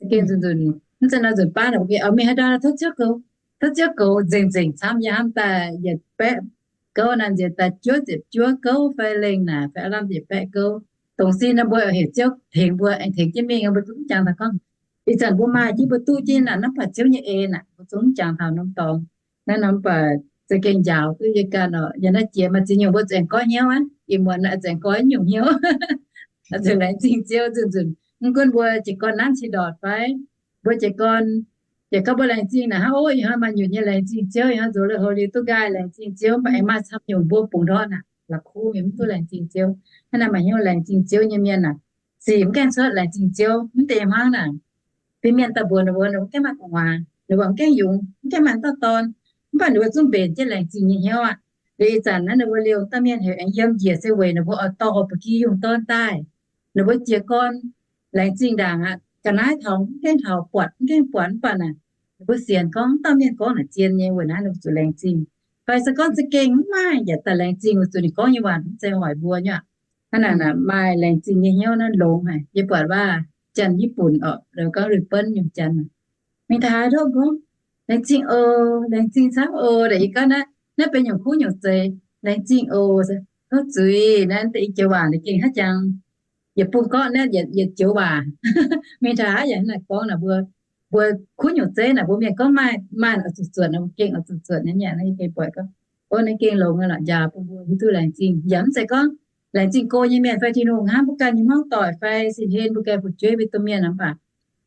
Gengh nzunc nzunc, mv zeiz nor nzunc baav naaic mbuo gengh oix mingh haaix ndau tov Ziouv goux, tov Ziouv goux nzengc nzengc camv. Yie hnamv daaih yietc baeqv gouv naaic nziex daaih juov ziepc juov gouv fai lengh naaic fai aav lamh nziex baeqv gouv. Dongh sin nor mbuo heuc Ziouv tengx mbuo, aengx tengx jienv mingh, mbuo zungv mv jangx taux gorngv ih zanc mbuo maaih jienv mbuo duqv jienv naaic, mv baac Ziouv nyei en naaic mbuo zungv mv jangx taux norm dorngx. Naaiv nor mv baac za'gengh njaaux duqv yie ganh oc. Yiem naaiv jiex maaih ziex nyungc mbuo zuqc aengx goiv hnyouv aqv. Ih muonz oix zuqc aengx goiv nyungc hnyouv, oix zuqc laengz zingh Ziouv nzunc nzunc. Mv gunv mbuo jiez gorn nanv cin-ndortc fai, mbuo jiez gorn, jiez gorn mbuo laengz zingh naaic hnangv, o, ih hnoi maaih nyunc nyei laengz zingh Ziouv, ih hnoi nzox lui-houx liuz duqv nqaai laengz zingh Ziouv, mv baac aengx maaih camv nyungc mbuo bungx ndortv naaic la'kuqv mingh mv duqv laengz zingh Ziouv. Hnangv naaic maaih hnyouv laengz zingh Ziouv nyei mienh naaic, sic mv gaengh cuotv laengz zingh Ziouv. Mv deix hnangv naaic, fin-mienh daaih mbuox ninh mbuo, ninh mbuo mv gaengh maaih gu'nguaaz, ninh mbuo mv gaengh yungz, mv gaengh maaih dauh dorn, mv baac ninh mbuo zungv mbenc jienv laengz zingh nyei hnyouv aqv. Liuz ih zanc naaiv ninh mbuo liouh dauh mienh heuc aengx yiem njiec se weic ninh mbuo oix dorh ba'gi yungh dorn daaih. Ninh mbuo jiez gorn laengz zingh ndaangc aqv. Ga'naaiv taux mv gaengh taux, buatc mv gaengh buatc, mv baac naaic ninh mbuo sienx gorngv dauh mienh gorngv naaic zien nyei, weic naaiv ninh mbuo zuqc laengz zingh. Fai se gorngv za'gengh mv maaih yaac daaih laengz zingh, weic zuqc ninh gorngv nyei waac mv zeiz hoic mbuo nyei aqv. Hnangv naaic maaih laengz zingh nyei hnyouv naaiv longx haic. Yie buatc waac Janx-Yiv Bunc oc, gorngv Liuz Benv nyungc Janx, mingh taux haaix nduov gorngv, laengz zingh oc, laengz zingh camv oc. Yie gorngv naaiv, naaiv benx nyungc kuv nyungc zeiz, laengz zingh oc. Tov zuiz naaiv deix joux waac naaic gengh haiz jangx yietc bung gorngv naaiv yietc joux waac. Mingh taux haaix yaac hnangv naaic gorngv naaic mbuo, mbuo kuv nyungc zeiv naaic mbuo mienh gorngv maaih, maaih oix zuqc zuotc, mbuo gengh oix zuqc zuotc nyei. Naaiv yie gengh buatc gorngv, o, naaiv gengh longx nyei lorqc, njaaux bun mbuo hiuv duqv laengz zingh. Yaac mv zeiz gorngv laengz zingh go nyei mienh fai Tin-Hungh hnangv, mbuo ganh nyei hmuangv doic fai sin hlen mbuo ganh fu'jueiv mbuo domh mienh aqv. Mv baac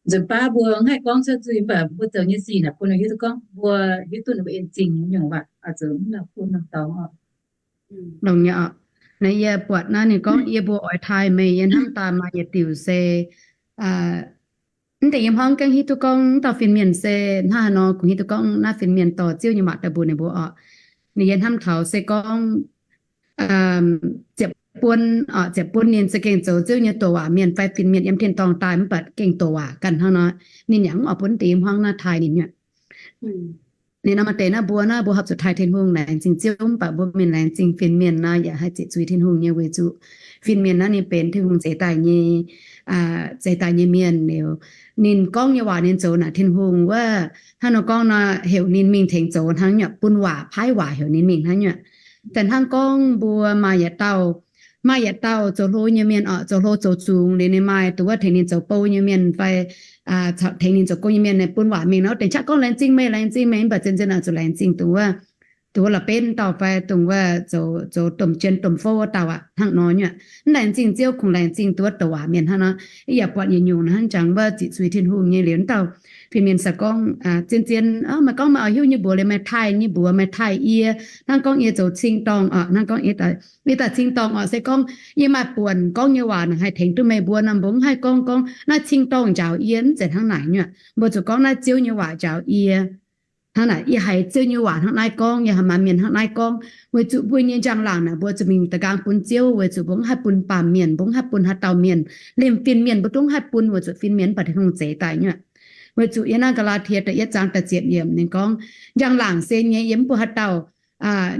nzunc baav mbuo mv haih gorngv cuotv nzuih, mv baac mbuo zoux nyei sic naaic bun ninh hiuv duqv gorngv mbuo hiuv duqv ninh mbuo en zingh nyei nyungc waac, oix zuqc mv la'kuqv norm dorngx oc. Longx nyei oc. Naaiv yie buatc naaiv ninh gorngv yie mbuo oix taaih meih, yie hnamv daaih maaih yietc diuc se, mv deix yie hmuangv gaengh hiuv duqv gorngv dauh fin-mienh se hnangv haaix nor, kungx hiuv duqv gorngv naaiv fin-mienh dorh Ziouv nyei waac daaih mbuox ninh mbuo oc. Ninh yie hnamv taux se gorngv ziepc buon, ziepc buon ninh za'gengh zoux Ziouv nyei doqc waac mienh fai fin-mienh yiem tin-dorngh daaih, mv baac gengh doqc waac ganh hnangv nor. Ninh yaac mv oix bun deix yie hmuangv naaiv taaih ninh nyuoqc. Ninh nor maaih deix naaiv mbuo, naaiv mbuo horpc zuqc taaih Tin-Hungh laengz zingh Ziouv, mv baac mbuo mienh laengz zingh fin-mienh naaiv yaac haih zieqc zuiz Tin-Hungh nyei, weic zuqc fin-mienh naaiv ninh benx Tin-Hungh zeix daaih nyei, zeix daaih nyei mienh liuz, ninh gorngv nyei waac ninh zoux naaic Tin-Hungh wuov, hnangv nor gorngv nor heuc ninh mingh tengx zoux hnangv nyuoqc, bun waac paaiv waac heuc ninh mingh hnangv nyuoqc. Daaih hnangv gorngv mbuo maaih yietc dauh, maaih yietc dauh zoux hlo nyei mienh oc, zoux hlo zoux zungx liuz ninh maaih dongh wuov tengx ninh zoux bou nyei mienh fai tengx ninh zoux gong nyei mienh, ninh bun waac mingh nor, dengc qaqv gorngv laengz zingh meih, laengz zingh meih, mv baac zien-zien oix zuqc laengz zingh dongh wuov dongh wuov la'benv dauh fai dongh wuov zoux domh jien domh fouv wuov dauh aqv, hnangv nor nyuoqc. Mv laengz zingh Ziouv, kungx laengz zingh dongh wuov douc waac mienh hnangv nor. Yie yaac buatc yietc nyungc hnangv jangx wuov ziqc zuiz Tin-Hungh nyei liuz, wuov dauh fin-mienh se gorngv, zien-zien, meih gorngv meih oix hiuv nyei mbuox liuz meih taaih nyei mbuox, meih taaih yie. Hnangv gorngv yie zoux cing-dorngh oc, hnangv gorngv yie daaih cing-dorngh oc, se gorngv yie maaih buonc gorngv nyei waac naaic haih tengx duqv meih mbuo nor, mbuo mv haih gorngv, gorngv naaiv cing-dorngh njaaux yie, mv zeiz hnangv naaic nyuoqc. Mbuo zuqc gorngv naaiv Ziouv nyei waac njaaux yie. Hnangv naaic yie haiz Ziouv nyei waac hnangv naaiv gorngv, yie haiz maanc mienh hnangv naaiv gorngv, weic zuqc mbuo nyei njang-laangc naaic mbuo zuqc mingh da'nqaang bun Ziouv, weic zuqc mbuo mv haih bun baamh mienh, mbuo mv haih bun haaix dauh mienh. Liemh fin-mienh mbuo zungv haih bun, weic zuqc fin-mienh mv baac Tin-Hungh zeix daaih nyuoqc. Weic zuqc yiem naaiv Gaa^laa^tie da'yietv zaang da'ziepc yiemc ninh gorngv, njang-laangc se nyei, yie mv bun haaix dauh,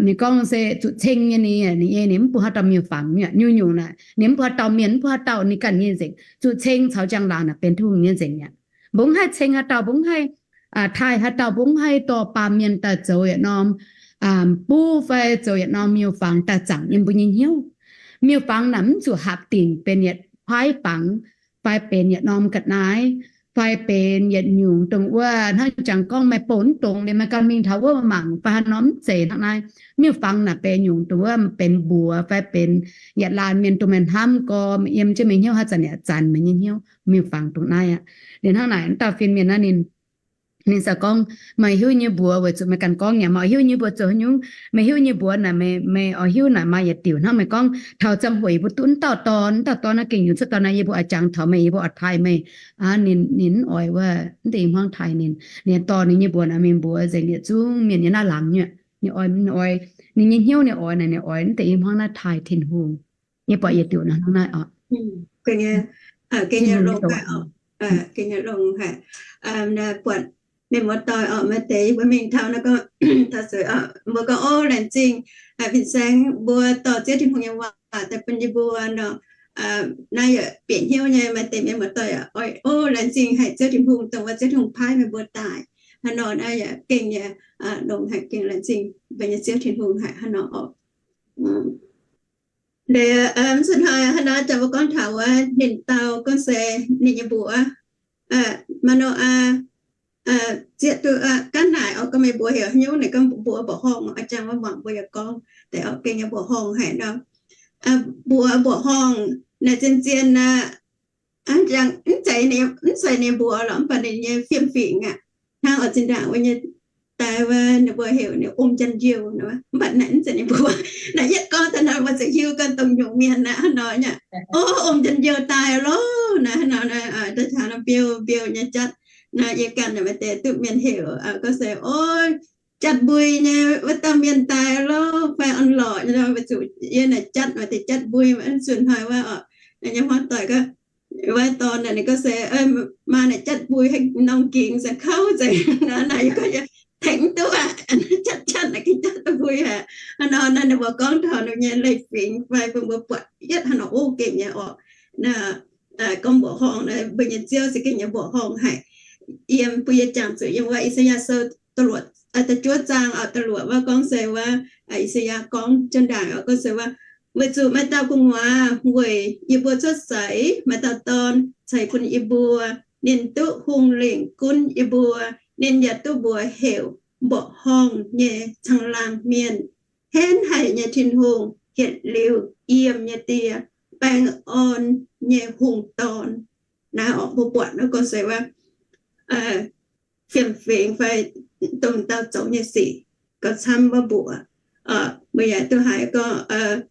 ninh gorngv se zuqc ceng nyei, ninh, ninh nyei, ninh mv bun haaix dauh miuc-fangx nyuoqc. Nyungc-nyungc naaic ninh mv bun haaix dauh mienh, mv bun haaix dauh, ninh ganh nyei nzengc. Zuqc ceng caux njang-laangc naaic benx Tin-Hungh nyei nzengc mi'aqv. Mbuo mv haih ceng haaix dauh, mbuo mv haih taaih haaix dauh, mbuo mv haih dorh baamh mienh daaih zoux yietc norm buv fai zoux yietc norm miuc-fangx daaih zaangc yiem mbuo nyei hnyouv. Miuc-fangx naaic mv zuqc haapc dingc benx yietc kuaaiv fangx, fai benx yietc norm ga'naaiv, fai benx yietc nyungc dongh wuov hnangv jangx gorngv meih bouh mv dongz liuz meih ganh mingh taux wuov mangc fai haaix norm, mv zeiz hnangv naaiv. Miuc-fangx naaic benx nyungc dongh wuov benx mbuox fai benx yietc laanh mienh dongh meih hnamv gorx, yiem jienv meih hnyouv haaix zanc yaac zanc meih nyei hnyouv. Miuc-fangx dongh naaiv aqv. Liuz hnangv naaic, wuov dauh fin-mienh naaiv ninh ninh se gorngv, meih hiuv nyei mbuox weic zuqc meih ganh gorngv nyei, meih hiuv nyei mbuox zoux haaix nyungc, meih hiuv nyei mbuox naaic, meih, meih oix hiuv naaic maaih yietc diuc hnangv meih gorngv taux ziangh hoc yie mbuo duqv wuov dauh dorn, wuov dauh dorn naaiv gengh nyungc cuotv dorn naaiv, yie mbuo oix jangx taux meih, yie mbuo oix taaih meih. Aa, ninh, ninh mv oix wuov mv deix i hmuangv taaih ninh. Ninh dorh ninh nyei mbuox naaic mingh mbuox nzengc yietc zungv mienh nyei naaiv laangz nyuoqc. Ninh oix, ninh oix, ninh nyei hnyouv ninh oix naaic, ninh oix mv deix i hmuangv naaiv taaih Tin-Hungh. Yie buatc yietc diuc naaiv, hnangv naaiv oc. Gengh nyei longx haic, buatc mienh muoz-doic oc, maaih deix yie mbuo mingh taux naaiv gorngv, taux zuqc mbuo gorngv, O, laengz zingh fin-saeng mbuo dorh Ziouv Tin-Hungh nyei waac daaih bun yie mbuo nor. Naaiv yaac bieqc hnyouv nyei, maaih deix mienh muoz-doic, O, laengz zingh haic Ziouv Tin-Hungh dongh wuov Ziouv Tin-Hungh paaiv meih mbuo daaih. Hnangv nor naaiv yaac gengh nyei longx haic, gengh laengz zingh mbuo nyei Ziouv Tin-Hungh haic hnangv nor oc. Liuz, mv zuqc hnoi hnangv naaiv jangx mbuo gorngv taux wuov ninh dau gorngv se ninh nyei mbuox, Maa^no^aa, zieqv duqv ganh naaic oc, gorngv meih mbuox heuc haaix nyungc, ninh gorngv mbuox mbuoqc horngh oc. Jangx wuov muangx mbuo yaac gorngv deix oc, gengh nyei mbuoqc horngh haic nor. Mbuox mbuoqc horngh naaic zien-zien aqv. Mv zeiz, mv zeiz ninh mbuox lorqc, mv baac ninh nyei fiem-fingx aqv. Hnangv oix zinh ndaangc wuov nyei daaih wuov ninh mbuo heuc ninh om njang-youh, mv baac naaic mv zeiz ninh mbuox. Naaiv yietv gorngv daaih nor mbuo ziouc hiuv gorngv dongh nyungc mienh aqv hnangv nor nyei. O, om njang-youh daaih loh naaiv hnangv nor, daaih taux nor mbiouh mbiouh nyei jatv. Naaiv yie ganh maaih deix duqv mienh heuc gorngv se, O, jatv mbui nyei wuov dauh mienh daaih loh, fai orn-lorqc nyei, weic zuqc yie naaic jatv maaih deix jatv mbui, mv zuqc hnoi wuov oc, nyei hmuangv doic gorngv, wuov dorn naaic ninh gorngv se, Maa naaic jatv mbui haaix norm gingx se kouv nzengc nor, naaic yie gorngv yie tengx mv duqv aqv, jatv jatv naaic gengh jatv duqv mbui haic. Hnangv nor naaiv ninh mbuo gorngv taux ninh nyei leiz-fingx fai bun mbuo buatc yietv hnangv nor, o, gengh nyei oc. Naaiv gorngv mbuoqc horngh, mbuo nyei Ziouv se gengh nyei mbuoqc horngh haic. Yiem bun yie jangx zuqc yiem wuov I^saa^yaa Sou da'luoqc, da'juov zaang oc, da'luoqc wuov gorngv se wuov, I^saa^yaa gorngv jienv ndaangc oc, gorngv se wuov, Weic zuqc maaih dauh gu'nguaaz weic yie mbuo cuotv seix, maaih dauh dorn ceix bun yie mbuo. Ninh duqv hungh lingc gunv yie mbuo. Ninh yaac duqv mbuox heuc Mbuoqc Horngh nyei Caangh Laangh Mienh, Henv Haic nyei Tin-Hungh, Yietc Liuz Yiem nyei Die, Baeng Orn nyei Hungh Dorn. Naaiv oc, mbuo buatc nor gorngv se wuov, fiem-fingx fai dongh dauh zoux nyei sic gauh camv wuov mbuox. Mbuo yaac duqv haiz gorngv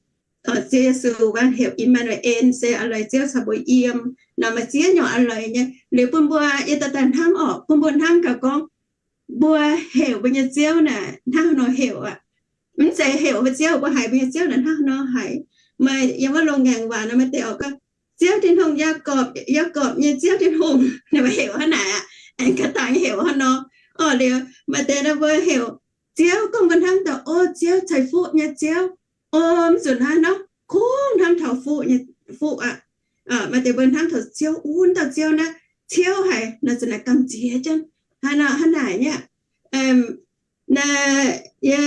Ziouv Yesu wuov heuc I^maa^nu^en, se a'leiz Ziouv caux mbuo yiem. Nor maaih ziex nyungc a'leiz nyei. Liuz bun mbuo yie daaih daaih hnamv oc, bun mbuo hnamv gaax gorngv mbuo heuc mbuo nyei Ziouv naaic hnangv haaix nor heuc aqv. Mv zeiz heuc mbuo Ziouv, mbuo haiz mbuo nyei Ziouv naaic hnangv haaix nor haiz. Maaih yiem wuov loz-ngaengc waac nor maaih deix oc gorngv, Ziouv Tin-Hungh, Yaagorpc, Yaagorpc nyei Ziouv Tin-Hungh, ninh mbuo heuc hnangv naaic aqv. Aengx gaax dangh heuc hnangv nor. Orqc, liuz maaih deix nor mbuo heuc Ziouv gorngv mbuo hnamv daaih, O, Ziouv ceix fuqv nyei Ziouv. O, mv zuqc hnangv nor, kungx hnamv taux fuqv nyei, fuqv aqv. Maaih deix mbuo hnamv taux Ziouv, Un, dauh Ziouv naaiv ciouv haic nor, zuqc naaic gamh nziex jienv hnangv naaic, hnangv naaic nyei. Naaiv yie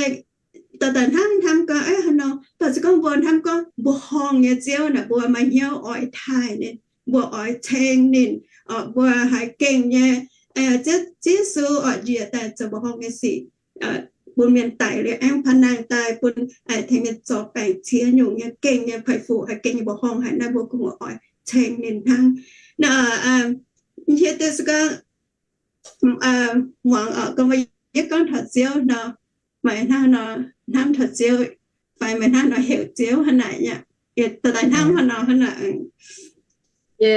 daaih daaih hnamv hnamv gorngv, hnangv nor, baac se gorngv mbuo hnamv gorngv mbuoqc horngh nyei Ziouv naaic, mbuo maaih hnyouv oix taaih ninh, mbuo oix ceng ninh, mbuo haiz gengh nyei. Ziouv Yesu oix njiec daaih zoux mbuoqc horngh nyei sic, bun mienh daic liuz aengx paav naang daaih bun, tengx mienh zorc baengc ciex nyungc nyei gengh nyei, paiv fuqv haiz gengh nyei mbuoqc horngh haic naaiv, mbuo kungx oix ceng ninh hnangv. Naaiv, hietv duqv se gorngv muangx oc, gorngv mbuo yietv gorngv taux Ziouv nor, meih hnangv nor hnamv taux Ziouv, fai meih hnangv nor heuc Ziouv hnangv naaic aqv. Daaih hnamv hnangv nor hnangv naaic. Yie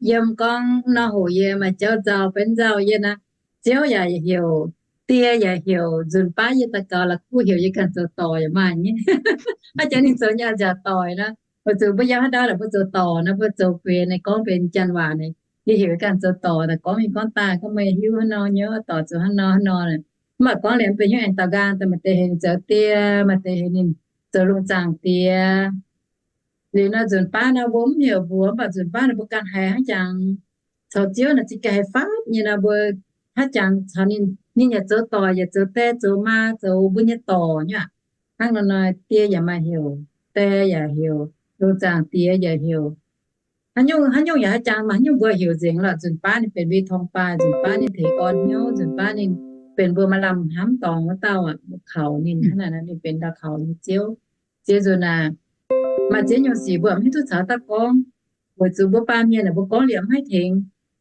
yiem gorngv nor hoc yie maaih jauv nzauh, benx nzauh yie naaic, Ziouv yaac heuc, Die yaac heuc, nzunc baav yie daux gaux la'kuqv heuc yie ganh zoux dorc yaac maaih nyei. Hnangv jangx ninh zoux nyei a'nziaauc doic nor, weic zuqc mbuo yiem haaix ndau naaic mbuo zoux dorc nor, mbuo zoux benx ninh gorngv benx janx waac naaic, yie heuc yie ganh zoux dorc naaic, gorngv mingh gorngv daaih gorngv meih hiuv hnangv nor nyei, dorc zoux hnangv nor hnangv nor. Mv baac gorngv liuz mv benx hnyouv aengx daaux nqaang daaih, maaih deix heuc ninh zoux die, maaih deix heuc ninh zoux lungh zaangc diex. Liuz nor nzunc baav nor mbuo mv heuc mbuox, mv baac nzunc baav nor mbuo ganh haiz hnangv jangx caux Ziouv naaic zingh gaax haiz faatv nyei nor, mbuo hnangv jangx caux ninh, ninh yaac zoux dorc yaac zoux die zoux maa zoux mbuo nyei dorc nyei aqv. Hnangv nor nor die yaac maaih heuc, die yaac heuc, lungh zaangc diex yaac heuc. Haaix nyungc, haaix nyungc yaac haaix jangx maaih haaix nyungc mbuo heuc nzengc lorqc. Nzunc baav ninh benx mbuo nyei torngv-baaih, nzunc baav ninh tengx orn hnyouv, nzunc baav ninh benx mbuo maaih lamh hnamv dorngx wuov dauh aqv, mbuo kaux ninh hnangv naaic nor, ninh benx ndau kaux nyei Ziouv. Ziex nzunc naaic, maaih ziex nyungc sic mbuo mv hiuv duqv caux dauh gorngv, weic zuqc mbuo baamh mienh naaic mbuo gorngv liuz mv haih tengx.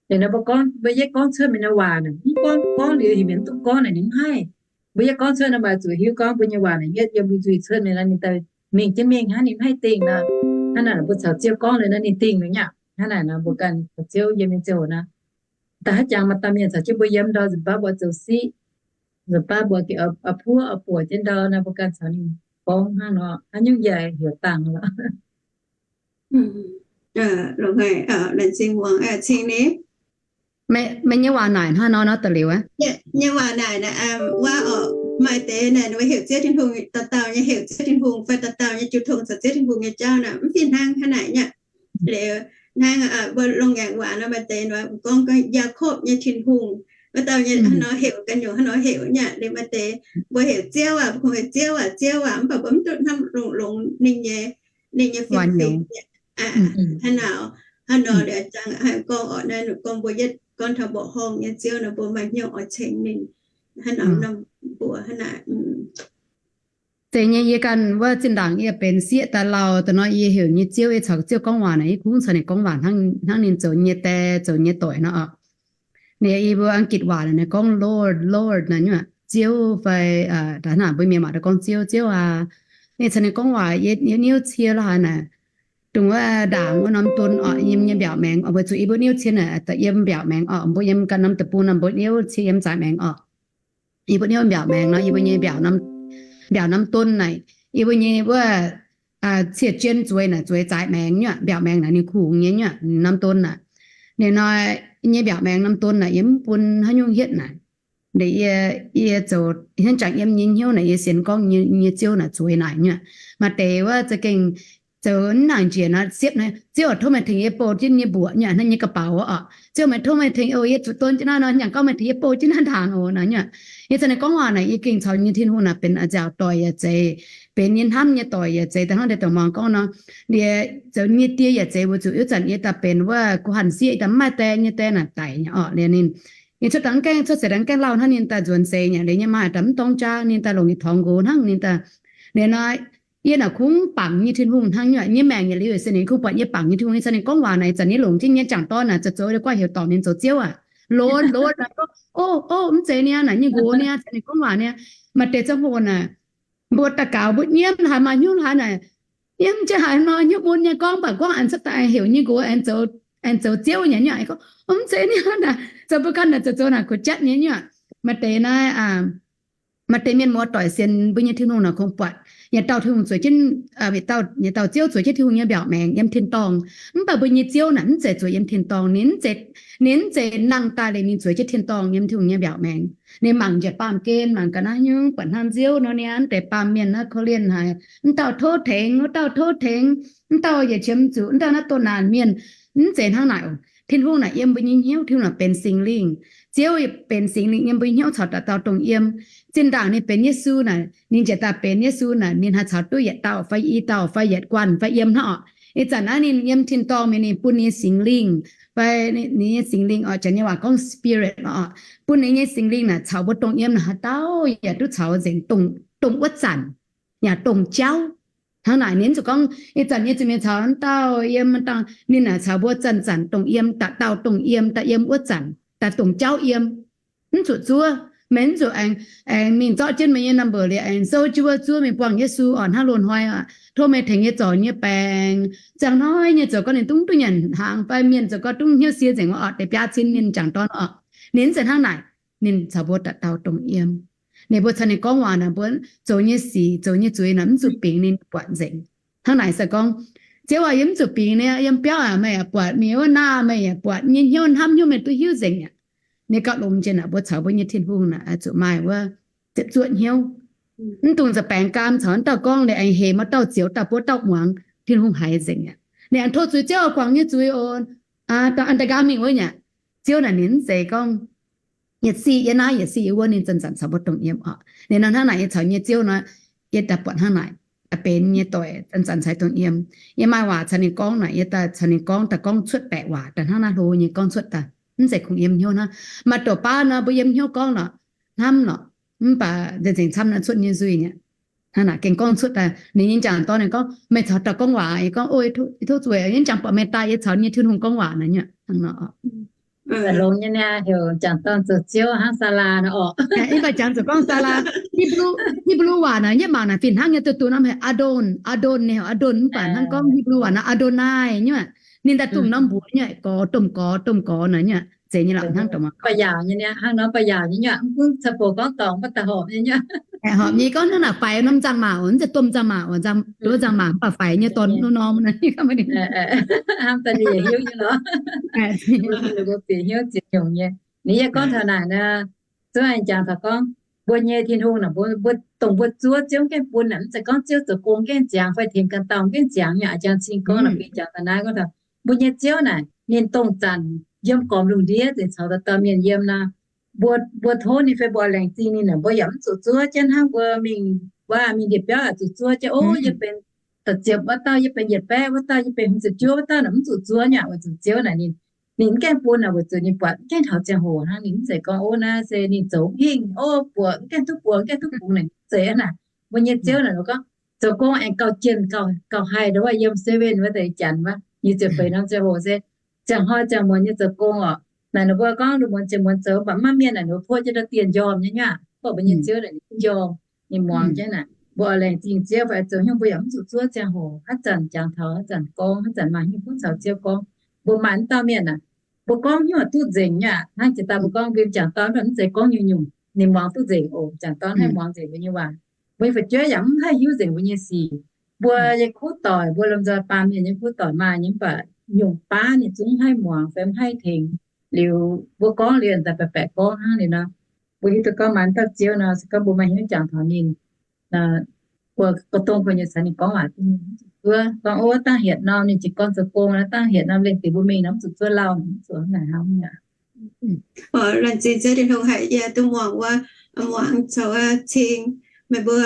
Liuz nor mbuo gorngv, mbuo yietv gorngv cuotv mienh nyei waac naaic, mv gorngv, gorngv liuz heuc mienh mv duqv gorngv naaic ninh mv haih. Mbuo yietv gorngv cuotv nor maaih zuqc hiuv gorngv mbuo nyei waac naaic yietv yiem mbuo nzuih cuotv mienh nor ninh daaih mingh jienv mingh hnangv, ninh mv haih dingh nor. Hnangv naaic nor mbuo caux Ziouv gorngv liuz nor ninh dingh liuz nyei aqv. Hnangv naaic nor mbuo ganh caux Ziouv yiem nyei ziouc nor, da'haaix jangx maaih dauh mienh caux jienv mbuo yiem ndau, nzunc baav mbuo zoux siqv, nzunc baav mbuo gengh oix puov oix buoc jienv ndau nor, mbuo ganh caux ninh gorngv hnangv nor, haaix nyungc yaac heuc dangh lorqc. Meih nyei waac naaic hnangv nor nor da'liuz aqv. Nyei waac naaic, wuov oc, maaih deix naaic ninh heuc Ziouv Tin-Hungh, dauh dauh nyei heuc Ziouv Tin-Hungh fai dauh dauh nyei jiu tong caux Ziouv Tin-Hungh nyei jauv naaic mv fih hnangv hnangv naaic nyei. Liuz hnangv mbuo longx ngaengc waac nor maaih deix nor mbuo gorngv gorngv Yaakopv nyei Tin-Hungh, wuov dauh nyei hnangv nor heuc ganh nyungc hnangv nor heuc nyei. Liuz maaih deix mbuo heuc Ziouv aac, mbuo kungx heuc Ziouv aac, Ziouv aac, mv baac mbuo mv duqv hnamv longx longx ninh nyei, ninh nyei fiem-fim nyei. Hnangv nor, hnangv nor liuz jangx gorngv oc, naaiv gorngv mbuo yietv gorngv taux mbuoqc horngh nyei Ziouv nor, mbuo maaih hnyouv oix ceng ninh hnangv nor, mbuo hnangv naaic. Zeiz nyei, yie ganh wuov zinh ndaangc yie benx sieqv daaih lauh daaih nor, yie heuc nyei Ziouv, yie caux Ziouv gorngv waac naaic, yie kungx caux ninh gorngv waac hnangv ninh zoux nyei die zoux nyei doic nor oc. Ninh yie mbuo Ang^gitc waac naaic gorngv Lord, Lord naaic nyungc, Ziouv fai, da'hnangv mbuo Mienh maac gorngv Ziouv, Ziouv aac. Ninh caux ninh gorngv waac, yie niouv cie la'haaix naaic, dongh wuov ndaangc wuov norm don oc, yiem nyei mbiaauc maengx oc, weic zuqc yie mbuo niouv cie naaic da'yiem mbiaauc maengx oc, mbuo yiem ganh norm deic-bung nor mbuo niouv cie yiem zaaix maengx oc. Yie mbuo niouv mbiaauc maengx nor, yie mbuo nyei mbiaauc norm, mbiaauc norm don naaic, yie mbuo nyei wuov cie jien zueiz naaic zueiz zaaix maengx nyuoqc, mbiaauc maengx naaic ninh kungx nyei nyuoqc norm don naaic. Ninh nor, nyei mbiaauc maengx norm don naaic yie mv bun haaix nyungc hietv naaic. Yie, yie zoux hnangv jangx yiem nyei hnyouv naaic, yie sienx gorngv nyei Ziouv naaic zueiz naaic nyuoqc. Maaih deix wuov za'gengh zoux mv nangc njiec nor, siepv naaic, Ziouv tov meih tengx yie bouh jienv nyei mbuoqc nyuoqc, hnangv nyei ga'baux oc. Ziouv meih tov meih tengx, o, yie zuqc don jienv naaiv nor, yie jangx gorngv meih tengx yie bouh jienv naaiv ndaangc oc naaic nyuoqc. Yie caux ninh gorngv waac naaic, yie gengh caux nyei Tin-Hungh naaic benx a'nziaauc doic yaac zeiz, benx nyei hnamv nyei doic yaac zeiz, da'hnangv deix dongh muangx gorngv nor, yie zoux nyei die yaac zeiz, weic zuqc ih zanc yie daaih benx wuov guh hanh sieqv, yie daaih mv maaih die, nyei die naaic daic nyei oc. Liuz ninh, yie cuotv dangh gaengh, cuotv seix dangh gaengh lauh hnangv ninh daaih nzuonx seix nyei. Liuz nyei maa daaih mv dorng jaa, ninh daaih longc nyei torngx nqox hnangv ninh daaih. Liuz nor, yie naaic kungx bangc nyei Tin-Hungh hnangv nyuoqc, nyei maengc yietc liuz se ninh kungx buatc yie bangc nyei Tin-Hungh. Yie caux ninh gorngv waac naaic, ih zanc yie longc jienv nyei jangc dorn naaic zoux zoux deix guanh heuc dorngc ninh zoux Ziouv aac. Lorqc, lorqc, o, o, mv zeiz niaa naaic, nyei nqox niaa, caux ninh gorngv waac niaa. Maaih deix ziangh hoc naaic, mbuo daux gaux mbuo nyiemv haaix, maaih hnyouv haaix naaic, nyiemv jienv haaix nor, hnyouv mun nyei gorngv, mv baac gorngv aengx cuotv daaih heuc nyei nqox aengx zoux Ziouv nyei nyuoqc. Gorngv mv zeiz niaa naaic, zoux mbuo ganh naaic zoux zoux naaic kuv jatv nyei nyuoqc. Maaih deix naaiv maaih deix mienh muoz-doic sienx mbuo nyei Tin-Hungh naaic kungx buatc yietc dauh Tin-Hungh zueiz jienv, yietc dauh, yietc dauh Ziouv zueiz jienv Tin-Hungh nyei mbiaauc maengx yiem tin-dorngh. Mv baac mbuo nyei Ziouv naaic mv zeiz zueiz yiem tin-dorngh. Ninh mv zeiz, ninh mv zeiz nangh daaih liuz ninh zueiz jienv tin-dorngh yiem Tin-Hungh nyei mbiaauc maengx. Ninh mangc njiec baamh gen, mangc ga'naaiv nyungc, buatc hnangv Ziouv nor, ninh mv deix baamh mienh naaiv korv-lienh haic, mv dauh tov tengx, wuov dauh tov tengx, mv dauh yietc qiemx zuqc, mv dauh naaiv doh naanc mienh. Mv zeiz hnangv naaic oc. Tin-Hungh naaic yiem mbuo nyei hnyouv, Tin-Hungh naaic benx Singx Lingh. Ziouv benx Singx Lingh yiem mbuo nyei hnyouv caux dauh dauh dongh yiem. Zinh ndaangc ninh benx Yesu naaic, ninh njiec daaih benx Yesu naaic, ninh haih caux duqv yietc dauh fai i dauh fai yietc guanh fai yiem hnangv oc. Ih zanc naaiv ninh yiem tin-dorngh mingh, ninh bun ninh Singx Lingh fai ninh nyei Singx Lingh oc, janx nyei waac gorngv spirit oc, bun ninh nyei Singx Lingh naaic caux mbuo dongh yiem naaic haaix dauh yaac duqv caux nzengc, dongh wuov zanc yaac dongh jauv. Hnangv naaic ninh mv zuqc gorngv ih zanc nyei zuqc mingh caux wuov dauh yiem, ninh naaic caux mbuo zanc-zanc dongh yiem, daaih dauh dongh yiem, daaih yiem wuov zanc daaih dongh jauv yiem. Mv zuqc zuov. Meih mv zuqc aengx, aengx mingh zorqv jienv meih nyei number liuz aengx sou jienv wuov zuov mingh buangh Yesu oc, hnangv loz-hnoi oc, tov meih tengx nyei zorc nyei baengc. Ziangh hnoi nyei zoux gau ninh dungx duqv nyanc hnaangx fai mienh zoux gau dungx hnyouv sie nzengc wuov oc, deix biaav cin mienh jangc dorn oc. Ninh mv zeiz hnangv naaic. Ninh caux mbuo daaih dauh dongh yiem. Ninh mbuo caux ninh gorngv waac naaic, mbuo zoux nyei sic, zoux nyei zuiz naaic mv zuqc bingx ninh buatc nzengc. Hnangv naaic se gorngv, Ziouv aac, yie mv zuqc bingx ninh. Yiem biauv aac meih yaac buatc, mingh wuov naaiv meih yaac buatc, nyei hnyouv hnamv hnyouv meih duqv hiuv nzengc aqv. Ninh gauh longx jiex naaic mbuo caux mbuo nyei Tin-Hungh naaic zuqc maaih wuov ziepc zuoqv hnyouv. Mv dungx za'baengx gaam caux wuov dauh gorngv, ninh aengx hemx wuov dauh, zioux dauh, buov dauh muangx, Tin-Hungh haiz nzengc aqv. Ninh aengx tov zuiz, Ziouv, guangc nyei zuiz oc, da'an da'nqaang mingh wuov nyaqv. Ziouv naaic ninh mv zeiz gorngv yietc sic yie naaiv, yietc sic yie wuov, ninh zanc-zanc caux mbuo dongh yiem oc. Ninh nor hnangv naaic yie caux nyei Ziouv nor, yie daaih buatc hnangv naaic daaih benx nyei doic, zanc-zanc caux dongh yiem. Yie maaih waac caux ninh gorngv naaic, yie daaih caux ninh gorngv, daaih gorngv cuotv baeqc waac daaih hnangv naaiv hlo nyei gorngv cuotv daaih, mv zeiz kungx yiem hnyouv hnangv. Maaih doqc baav nor mbuo yiem hnyouv gorngv lorqc, hnamv lorqc, mv baac nzengc-nzengc camv naaiv cuotv nyei nzuih nyaqv. Hnangv naaic gengh gorngv cuotv daaih, ninh nyei jangc dorn ninh gorngv, Meih caux dauh gorngv waac? Yie gorngv, Ov, yie tov zueiz, yie mv jangx buatc meih daaih, yie caux nyei Tin-Hungh gorngv waac naaic nyuoqc hnangv nor. Longx nyei niaa, heuc jangc dorn zoux ziouv hnangv Saalaa nor orqc. Mv baac jangx zuqc gorngv Saalaa, Hipv^lu waac naaic, yie mangc naaic fih hnangv nyei, duqv duqv norm heuc Adon, Adon, ninh heuc Adon, mv baac hnangv gorngv Hipv^lu waac naaic Adonai nyuoqc. Ninh daaih dongh norm mbuox nyuoqc, gorx, domh gorx, domh gorx naaic nyuoqc, zeiz nyei lorqc hnangv dongh mv baac yaauc nyei niaa, hnangv nor baac yaauc nyei nyuoqc, mv gunv caux bouc gorngv dorngc mv baac daaih horpc nyei nyuoqc. Horpc nyei gorngv hnangv naaic faix norm nzangc-maac oc, mv zeiz domh nzangc-maac oc, domh nzangc-maac mv baac faix nyei dorn norm naaic. Hnamv daaih ninh yaac hiuv nyei lorqc. Ninh mbuo bieqc hnyouv ziex nyungc nyei. Ninh yie gorngv taux naaic nor, zuov aengx jangx taux gorngv, mbuo nyei Tin-Hungh naaic, mbuo, mbuo dongh mbuo zuov Ziouv gaengh bun naaic, mv zeiz gorngv Ziouv zoux gong gaengh ziangx fai tengx ganh dauh gaengh ziangx nyei aqv. Jangx cing gorngv naaic, bun jangx taux naaiv gorngv taux, mbuo nyei Ziouv naaic, ninh dongh zanc yiem gormx lungh ndiev nzengc caux dauh dauh mienh yiem nor, mbuo, mbuo tov ninh fai mbuo oix laengz zingh ninh naaic, mbuo yaac mv zuqc zuov jienv hnangv mbuo mingh wuov, mingh ndie-biauv yaac zuqc zuov jienv, Ov, yie benx da'ziepc wuov dauh, yie benx yietc baeqv wuov dauh, yie benx hmz ziepc juov wuov dauh naaic, mv zuqc zuov nyei aqv. Weic zuqc Ziouv naaic ninh, ninh mv gaengh bun naaic, weic zuqc ninh buatc mv gaengh taux ziangh hoc hnangv. Ninh mv zeiz gorngv, Ov, naaiv se ninh zoux hingh, ov, buoqc, mv gaengh duqv buoqc, mv gaengh duqv bungx naaic, mv zeiz aqv naaic. Mbuo nyei Ziouv naaic, mbuo gorngv zoux gong aengx gauh jienh, gauh, gauh haih, ndongc wuov yiem seven wuov deix janx wuov, nyic ziepc feix norm ziangh hoc se ziangh hnoi ziangh muonz nyei zoux gong oc. Naaic ninh mbuo gorngv lungh muonz jiex muonz zoux, mv baac mv maaih mienh naaic ninh mbuo potv jienv ndau dien njormh nyei nyuoqc. Mv baac mbuo nyei Ziouv naaic ninh mv njormh, ninh muangx jienv naaic. Mbuo oix laengz zingh Ziouv fai zoux hnyouv, mbuo yaac mv zuqc zuov ziangh hoc, haaix zanc jangx taux, haaix zanc gorngv, haaix zanc maaih hnyouv bun caux Ziouv gorngv. Mbuo maaih mv dauh mienh naaic, mbuo gorngv hnyouv duqv nzengc nyei aqv. Hnangv jiex daaih mbuo gorngv mbuo jangx dorn mv zeiz gorngv nyungc-nyungc, ninh muangx duqv nzengc oc. Jangx dorn haih muangx nzengc mbuo nyei waac. Mbuo nyei fu'jueiv yaac mv haih hiuv nzengc mbuo nyei sic. Mbuo nyei kuv doic, mbuo lomh nzoih baamh mienh nyei kuv doic maaih nyei, mv baac nyungc baav ninh zungv mv haih muangx fai mv haih tengx. Liuz mbuo gorngv liuz daaih baeqc baeqc gorngv hnangv liuz nor, mbuo hiuv duqv gorngv maaih dauh Ziouv nor, se gorngv mbuo maaih hnyouv jangx taux ninh, mbuo gauh dongh mbuo nyei caux ninh gorngv waac duqv, zuov gorngv, Ov, dangh hietc norm ninh jiez gorn zoux gong nor, dangh hietc norm lengh deix mbuo mingh nor mv zuqc zuov lauh, mv zuqc naaic hnangv aqv. Laengz zingh Ziouv Tin-Hungh haic yie duqv muangx wuov, muangx coux cing meih mbuo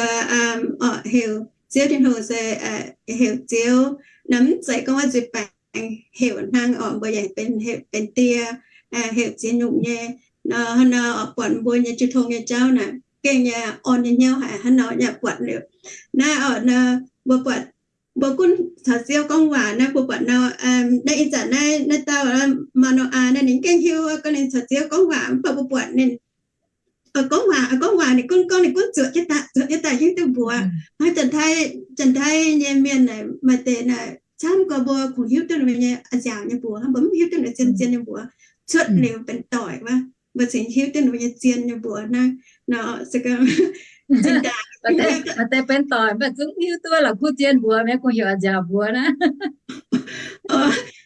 orqc, heuc Ziouv Tin-Hungh se heuc Ziouv nor, mv zeiz gorngv wuov nzuih baengx heuc hnangv orqc, mbuo yaac benx heuc benx die, heuc ziex nyungc nyei. Nor hnangv nor orqc, buatc mbuo nyei jiu tong nyei jauv naaic gengh nyei orn nyei hnyouv haic hnangv nor yaac buatc liuz. Naaiv orqc nor, mbuo buatc mbuo gunv caux Ziouv gorngv waac naaiv, mbuo buatc nor, naaiv ih zanc naaiv, naaiv dauh Maa^no^aa naaiv ninh gengh hiuv gorngv ninh caux Ziouv gorngv waac, mv baac mbuo buatc ninh gorngv waac, gorngv waac ninh gunv gorngv ninh gunv zuoqc jienv daaih, zuoqc jienv daaih hiuv duqv mbuox. Hnangv Janx-Taiv, Janx-Taiv nyei mienh naaic maaih deix naaic camv gorx mbuo kungx hiuv duqv ninh mbuo nyei a'nziaauc nyei mbuox, mv baac mv hiuv duqv ninh zien zien nyei mbuox. Cuotv liuz benx doic wuov, mbuo cingx hiuv duqv ninh mbuo nyei zien nyei mbuox naaiv. Nor se gorngv maaih deix benx doic mv baac zungv hiuv duqv la'kuqv zien mbuox, maiv kungx heuc a'nziaauc mbuox naaiv.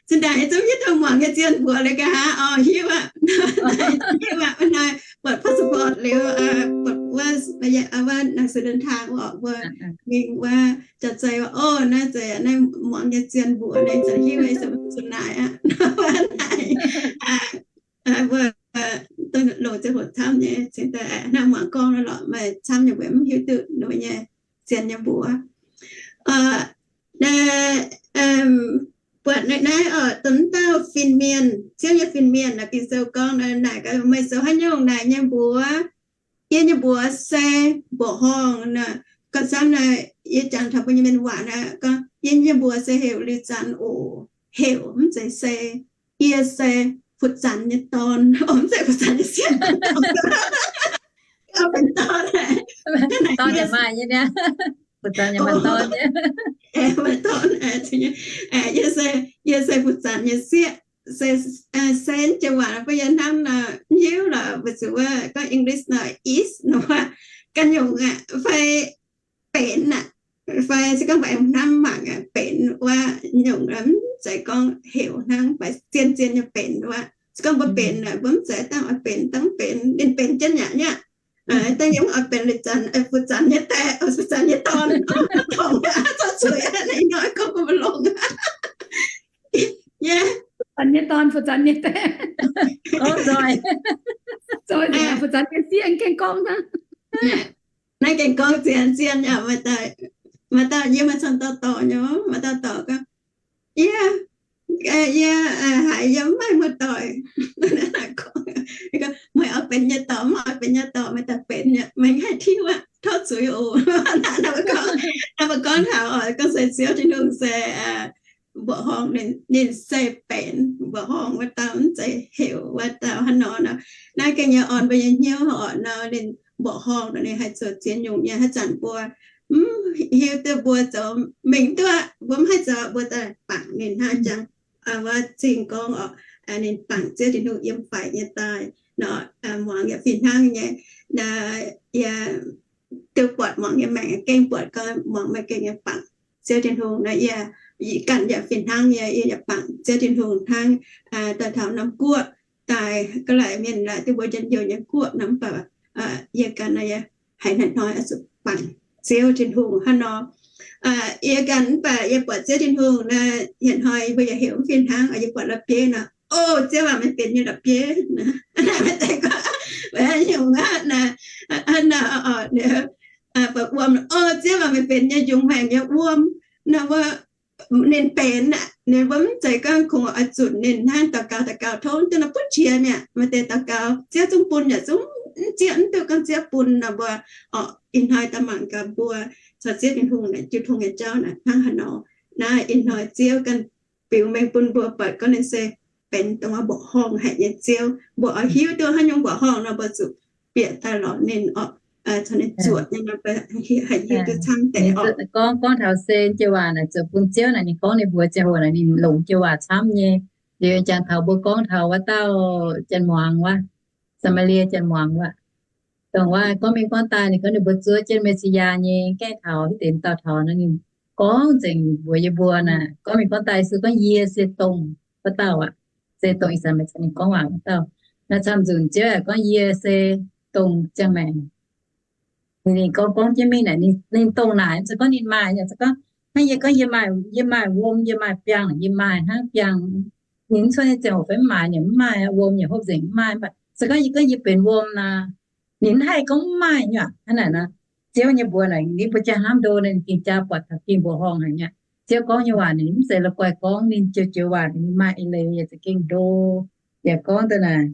Zinh ndaangc yie zungv hiuv duqv muangx nyei zien mbuox liuz nqa'haav orqc, hiuv aqv. Hiuv aqv, naaiv buatc passport liuz, buatc wuov, wuov หนังสือเดินทาง orqc, mbuo mingh wuov jaax zei wuov, Ov, naaiv zeiz naaiv muangx nyei zien mbuox, naaiv zeiz hiuv, zuqc naaic aqv. Mbuo dongh longc ziangh hoc camv nyei cingx daaih hnangv muangx gorngv naaiv lorqc, maaih camv nyei mbuo mv hiuv duqv ninh mbuo nyei zien nyei mbuox. Buatc naaiv, naaiv dauh, dongh dauh fin-mienh, Ziouv nyei fin-mienh naaic, Ging-Sou gorngv naaic, naaic meih zoux haaix nyungc naaic nyei mbuox? Yie nyei mbuox se mbuoqc horngh naaic. Gauh camv naaic, yie jangx taux mbuo nyei mienh waac naaic gorngv, yie nyei mbuox se heuc Liuz Zanx oc. Heuc mv zeiz se. Yie se Fu-Zanx nyei dorn, mv zeiz Fu-Zanx nyei sieqv. Dorn benx dorn, dorn yaac maaih nyei niaa. Fu-Zanx yaac maaih dorn nyei. Maaih dorn, yie se, yie se Fu-Zanx nyei sieqv. Se, se joux waac mbuo yie hnamv nor, hiuv lorqc, weic zuqc wuov gorngv English nor, is nor, ganh nyungc aqv, fai benx aqv, fai se gorngv mbuo aengx hnamv mangc aqv, benx wuov nyungc, mv zeiz gorngv heuc hnangv, fai zien zien nyei benx wuov. Se gorngv mbuo benx aqv, mbuo mv zeiz dangh oix benx dangh benx, ninh benx jienv yaac nyei aqv. Dangh yie mv oix benx Liuz Zanx, Fu-Zanx nyei daeh, Fu-Zanx nyei dorn, dorngc aqv, zorqv zuiz aqv, naaiv ih hnoi gorngv mbuo maiv longx. Yie, Fu-Zanx nyei dorn, Fu-Zanx nyei daeh, Fu-Zanx nyei sieqv, gengh gorngv hnangv. Naaiv gengh gorngv zien zien yaac, maaih dauh yie maaih cong dauh dorc nyei, maaih dauh dorc gorngv, yie, yie haiz yie mv maaih muoz-doic. Meih oix benx nyei dorc, mv oix benx nyei dorc, meih daaih benx, meih haih tiuv aqv, tov zuiz oc. Naaiv mbuo gorngv taux oc, gorngv se Ziouv Tin-Hungh se mbuoqc horngh, ninh se benx mbuoqc horngh wuov dauh, mv zeiz heuc wuov dauh hnangv nor nor. Naaiv gengh nyei orn mbuo nyei hnyouv oc nor, ninh mbuoqc horngh nor ninh haih zoux ziex nyungc nyei. Haaix zanc mbuo mv hiuv duqv mbuo zoux mingh duqv, mbuo mv haih zoux, mbuo daaih bangc ninh hnangv jangx wuov zingh gorngv oc, ninh bangc Ziouv Tin-Hungh yiem faix nyei daaih nor, muangx yaac fih hnangv nyei. Yie duqv buatc muangx nyei maengc gengh buatc gorngv muangx meih gengh nyei bangc Ziouv Tin-Hungh nor, yie ganh yaac fih hnangv nyei, yie yaac bangc Ziouv Tin-Hungh hnangv. Daaih taux norm guoqv daaih, ga'naaiv mienh laaic duqv mbuo njien-youh nyei guoqv nor, mv baac yie ganh yie haiz hnoi-hnoi oix zuqc bangc Ziouv Tin-Hungh hnangv nor. Yie ganh mv baac yie buatc Ziouv Tin-Hungh nor, hnoi-hnoi mbuo yaac heuc mv fih hnangv. Yie buatc la'bieiv nor, o, Ziouv aac, meih benx nyei la'bieiv. Nyungc aqv, hnangv nor, buatc wuom, o, Ziouv aac, meih benx nyei njungc maengc nyei wuom. Nor mbuo, ninh benx aqv. Ninh mbuo mv zeiz gorngv kungx oix zunc ninh hnangv daux gaux, daux gaux tov duqv nor butv qiex mi'aqv. Maaih deix daux gaux Ziouv zungv bun yaac zungv mv zieqv, mv duqv gorngv Ziouv bun nor mbuo, o, ih hnoi daaih mangc gaax mbuo caux Ziouv Tin-Hungh naaic jiu tong nyei jauv naaic hnangv haaix nor. Naaiv ih hnoi Ziouv ganh biux mengh bun mbuo buatc gorngv ninh se benx dongh wuov mbuoqc horngh haic nyei Ziouv. Mbuo oix hiuv duqv haaix nyungc mbuoqc horngh nor, mbuo zuqc bieqc daaih lorz ninh oc, caux ninh zuoqc nyei nor, haih hiuv duqv camv deix oc. Gorngv, gorngv taux se joux waac naaic zuqc bun Ziouv naaic, ninh gorngv ninh mbuox ziangh hoc naaic ninh longc joux waac camv nyei. Liuz jangx taux mbuo gorngv taux wuov dauh janx-muangz wuov, Saa^maa^lie janx-muangz wuov. Dongh wuov gorngv mingh gorngv daaih ninh gorngv ninh mbuo zuov jienv Me^si^yaa nyei gaengh taux hiuv deix dauh taux nor, ninh gorngv nzengc mbuox yie mbuo naaic, gorngv mingh gorngv daaih se gorngv yie se dongh wuov dauh aqv. Se dongh ih zanc meih caux ninh gorngv waac wuov dauh. Naaiv camv nzunc Ziouv yaac gorngv yie se dongh ziangh maengc. Ninh gorngv, gorngv jienv mingh naaic, ninh dongh naaic, se gorngv ninh maaih, se gorngv hnangv yie gorngv yie maaih, yie maaih wuom, yie maaih biangh, yie maaih hnangv biangh. Ninh mv cuotv nyei ziangh hoc fai mv maaih, ninh mv maaih wuom, yaac hopv nzengc mv maaih. Mv baac se gorngv yie, gorngv yie benx wuom nor, ninh mv haih gorngv mv maaih nyei aqv. Hnangv naaic nor, Ziouv nyei mbuox naaic, ninh mbuo jaa hnamv ndo, ninh gengh jaa buatc taux gengh mbuoqc horngh haic nyei aqv. Ziouv gorngv nyei waac ninh mv zeiz la'guaih gorngv, ninh joux joux waac ninh maaih eix leiz yaac za'gengh ndo. Yaac gorngv daaih naaic,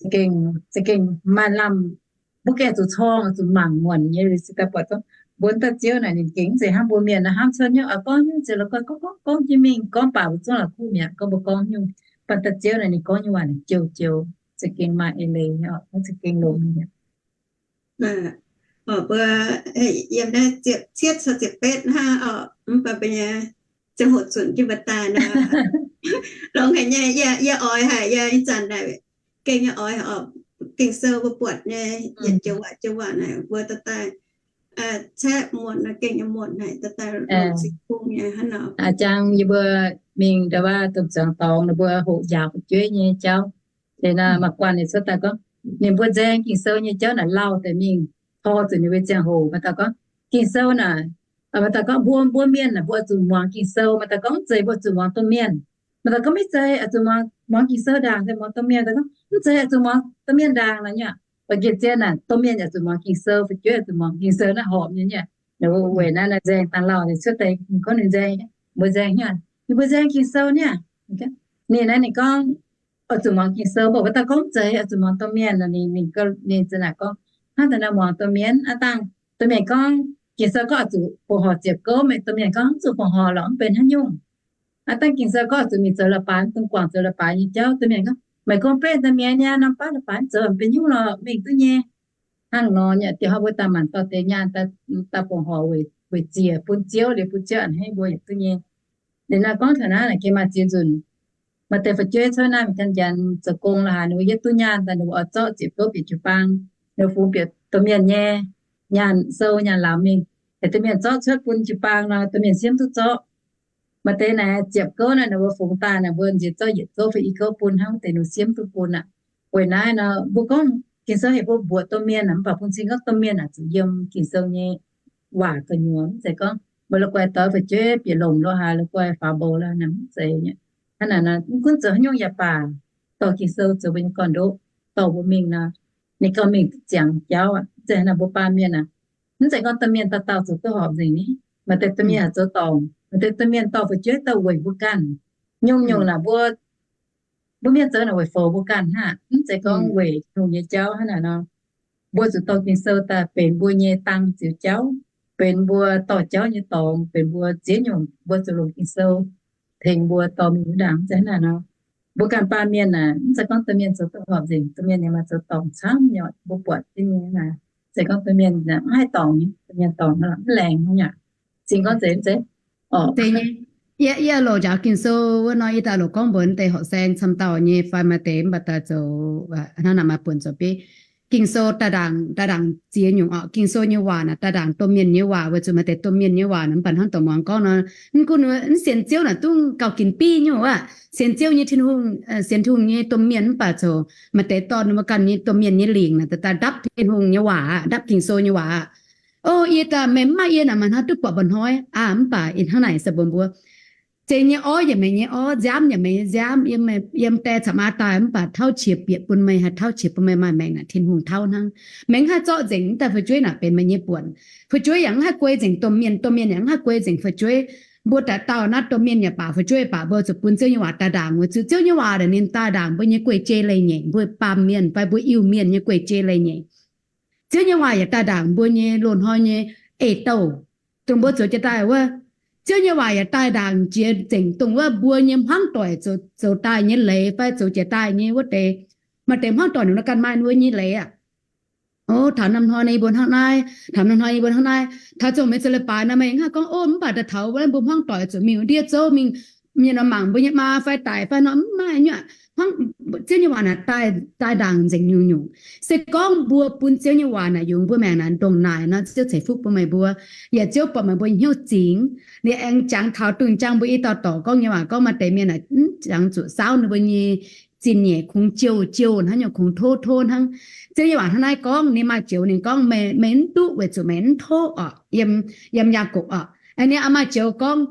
za'gengh, za'gengh maaih lamh, mbuo gengh zuqc corng, zuqc mangc muonc nyei. Se daaih buatc gorngv mbuo dauh Ziouv naaic ninh gengh mv zeiz hnangv mbuo mienh naaiv hnamv cuotv nyei oix gorngv nyungc zeiz la'guaih gorngv, gorngv, gorngv jienv mingh, gorngv baac mbuo zungv la'kuqv mi'aqv, gorngv mbuo gorngv nyungc. Baac dauh Ziouv naaic ninh gorngv nyei waac naaic joux joux za'gengh maaih eix leiz nyei oc, za'gengh longx nyei. Mbuo yiem naaiv ziepc cietv caux ziepc betv hnangv oc, mv baac mbuo nyei ziangh hoc zunc jienv mbuo daaih nor, longx haic nyei. Yie oix haic, yie ih zanc naaic gengh nyei oix oc. Ging-Sou mbuo buatc nyei yietc joux waac joux waac naaic mbuo daaih daaih caeqv muonc nor, gengh nyei muonc naaic daaih daaih longc zingh bung nyei hnangv nor. Jang yie mbuo mingh ndau-waac domh zuangx dorngx ninh mbuo hoqc njaaux fu'jueiv nyei jauv. Liuz nor maaih guanh ninh cuotv daaih gorngv, ninh mbuo nzaeng Ging-Sou nyei jauv naaic lauh deix mingh, tor zuqc ninh mbuo ziangh hoc. Maaih dauh gorngv, Ging-Sou naaic, maaih dauh gorngv, mbuo, mbuo mienh naaic mbuo oix zuqc muangx Ging-Sou. Maaih dauh gorngv, mv zeiz, mbuo zuqc muangx domh mienh. Maaih dauh gorngv, mv zeiz, oix zuqc muangx, muangx Ging-Sou ndaangc, se muangx domh mienh. Dauh gorngv, mv zeiz, oix zuqc muangx domh mienh ndaangc nor nyei. Mv baac nqemh zien naaic domh mienh yaac zuqc muangx Ging-Sou, fu'jueiv zuqc muangx Ging-Sou naaiv horpc nyei nyei. Weic naaiv naaic nzaeng dangh lauh ninh cuotv deix, ninh gorngv ninh nzaeng, mbuo nzaeng nyei, ninh mbuo nzaeng Ging-Sou nyei. Ninh naaiv ninh gorngv, oix zuqc muangx Ging-Sou, mv baac wuov dauh gorngv mv zeiz, oix zuqc muangx domh mienh. Ninh, ninh, ninh za'naaic gorngv, hnangv daaih naaiv muangx domh mienh, aav dangh domh mienh gorngv Ging-Sou gorngv oix zuqc bungx horc ziepc gouv, meih domh mienh gorngv mv zuqc bungx horc lorqc, mv benx haaix nyungc. Aav dangh Ging-Sou gorngv oix zuqc mingh zoux leiz-baaix, dongh guangc zoux leiz-baaix nyei jauv, domh mienh gorngv, meih gorngv betv domh mienh nyei, norm baav leiz-baaix zoux mv benx nyungc lorqc, mingh duqv nyei. Hnangv nor nyei, dieh hnoi mbuo daaih maanc dorh deix nyaanh daaih bungx horc weic ziec bun Ziouv, liuz bun Ziouv a'hneiv mbuo yietc duqv nyei. Liuz naaiv gorngv taux naaiv naaic geh maaih ziex nzunc, maaih deix fu'jueiv cuotv naaiv mingh gan njanx zoux gong lorqc haaix, ninh mbuo yietv duqv nyaanh daaih, ninh mbuo oix zorqv ziepc gouv bieqc jiu-baang, ninh mbuo fungx bieqc domh mienh nyei nyaanh sou nyaanh laamz mingh, heuc domh mienh zorqv cuotv bun jiu-baang nor, domh mienh siemv duqv zorqv. Maaih deix naaic ziepc gouv naaic, ninh mbuo fungx daaih naaic, mbuo nziex zorqv yietc gouv fai i gouv bun hnangv, wuov deix ninh siemv duqv bun aqv. Weic naaiv nor, mbuo gorngv Ging-Sou heuc mbuo mbuoqc domh mienh aqv, mv baac bun cing gorngv domh mienh aah, zuqc yiem Ging-Sou nyei waac gu'nyuoz. Mv zeiz gorngv mbuo la'guaih doix fu'jueiv bieqc lomc lo haaix, la'guaih faaux mbuox lo haaix, mv zeiz. Hnangv naaic nor, mv gunv zoux haaix nyungc yaac baac, dorh Ging-Sou zoux mbuo nyei gorn-ndoqv, dorh mbuo mingh nor, ninh gauh mingh duqv ziangx jauv aqv. Mv zeiz hnangv mbuo baamh mienh aqv, mv zeiz gorngv domh mienh dauh dauh zoux duqv horpc nzengc ni. Maaih deix domh mienh haih zoux dorngc, maaih deix domh mienh dorh fu'jueiv daaih weic mbuo ganh. Nyungc-nyungc naaic mbuo, mbuo mienh zoux naaic weic foux mbuo ganh hnangv, mv zeiz gorngv weic Tin-Hungh nyei jauv. Hnangv naaic nor, mbuo zuqc dorh Ging-Sou daaih benx mbuo nyei dang ziux jauv, benx mbuo dorh jauv nyei dorngx, benx mbuo ziex nyungc mbuo zuqc longc Ging-Sou tengx mbuo dorh mingh wuov ndaangc. Mv zeiz hnangv naaic nor, mbuo ganh baamh mienh aeqv, mv zeiz gorngv domh mienh zoux duqv horpc nzengc, domh mienh yaac maaih zoux dorngc camv nyei, mbuo buatc jienv nyei. Mv zeiz gorngv domh mienh mv haih dorngc nyei, domh mienh dorngc mv laengz hnangv aqv. Cing gorngv zeiz mv zeiz? Yie, yie loc njaaux Ging-Sou wuov nor, yie daaih loc gorngv mbuox deix horqc saeng camv dauh nyei fai maaih deix mv baac daaih zoux hnangv naaic maaih buonc zoux bieiv. Ging-Sou daaih ndaangc, daaih ndaangc ziex nyungc oc. Ging-Sou nyei waac naaic daaih ndaangc domh mienh nyei waac, weic zuqc maaih deix domh mienh nyei waac naaic mv baac hnangv doc muangx gorngv nor, mv gunv wuov mv sienx Ziouv naaic duqv gauh ginc biv nyungc aqv. Sienx Ziouv nyei Tin-Hungh, sienx Tin-Hungh nyei domh mienh mv baac zoux maaih deix dorh ninh mbuo ganh nyei domh mienh nyei lingc naaic daaih ndapv Tin-Hungh nyei waac aqv, ndapv Ging-Sou nyei waac aqv. O, yie daaih meih mv maaih yie naaic maaih hnangv duqv buatc mba'hnoi aqv, mv baac ih hnangv naaic se mbuox mbuo, zeiz nyei orv yaac meih nyei orv, nziaamv yaac meih nyei nziaamv. Yiem, yiem die caux maa daaih mv baac tauv qiex bieqc bun meih, haih tauv qiex bun meih maaih maengc naaic Tin-Hungh tauv hnangv. Meih mv haih zorqv nzengc mv daaih fu'jueiv naaic benx meih nyei buonc. Fu'jueiv yaac mv haih guei nzengc domh mienh, domh mienh yaac mv haih guei nzengc fu'jueiv. Mbuo daaih dauh naaiv domh mienh yaac baac fu'jueiv baac mbuo zuqc bun Ziouv nyei waac daaih ndaangc, weic zuqc Ziouv nyei waac naaic ninh daaih ndaangc mbuo nyei guei-jei leiz-nyeic, mbuo baamh mienh fai mbuo Iu-Mienh nyei guei-jei leiz-nyeic. Ziouv nyei waac yaac daaih ndaangc mbuo nyei loz-hnoi nyei eix-douh. Dongh mbuo zoux jiex daaih wuov, Ziouv nyei waac yaac daaih ndaangc jiex nzengc dongh wuov mbuo nyei hmuangv doic zoux daaih nyei leiz fai zoux jiex daaih nyei wuov deix. Maaih deix hmuangv doic ninh ganh maaih mbuo nyei leiz aqv. O, taux norm hnoi naaiv yie mbuo hnangv naaiv, taux norm hnoi yie mbuo hnangv naaiv. Taux zungh meih zoux leiz-baaix nor meih mv haih gorngv, o, mv baac daaih taux wuov mbuo hmangv doic zuqc mingh ndiev zouv mingh, mienh nor mangc mbuo nyei maa fai daic fai nor mv maaih nyuoqc. Ziouv nyei waac naaic daaih ndaangc nzengc nyungc-nyungc. Se gorngv mbuo bun Ziouv nyei waac naaic yungz mbuo maengc naaic ndongc naaic nor, Ziouv ceix fuqv bun meih mbuo, yaac Ziouv buatc meih mbuo hnyouv zingx. Ninh aengx jangx taux dungz jangx mbuo i dauh dorc gorngv nyei waac gorngv maaih deix mienh naaic mv jangx zuqc saauv ninh mbuo nyei zingh nyeic, kungx jouh jouh hnangv, nyungc kungx tov tov hnangv. Ziouv nyei waac hnangv naaiv gorngv, ninh maaih joux ninh gorngv, meih, meih mv duqv weic zuqc meih mv tov oc. Yiem, yiem Yaagorpc oc, ninh maaih joux gorngv,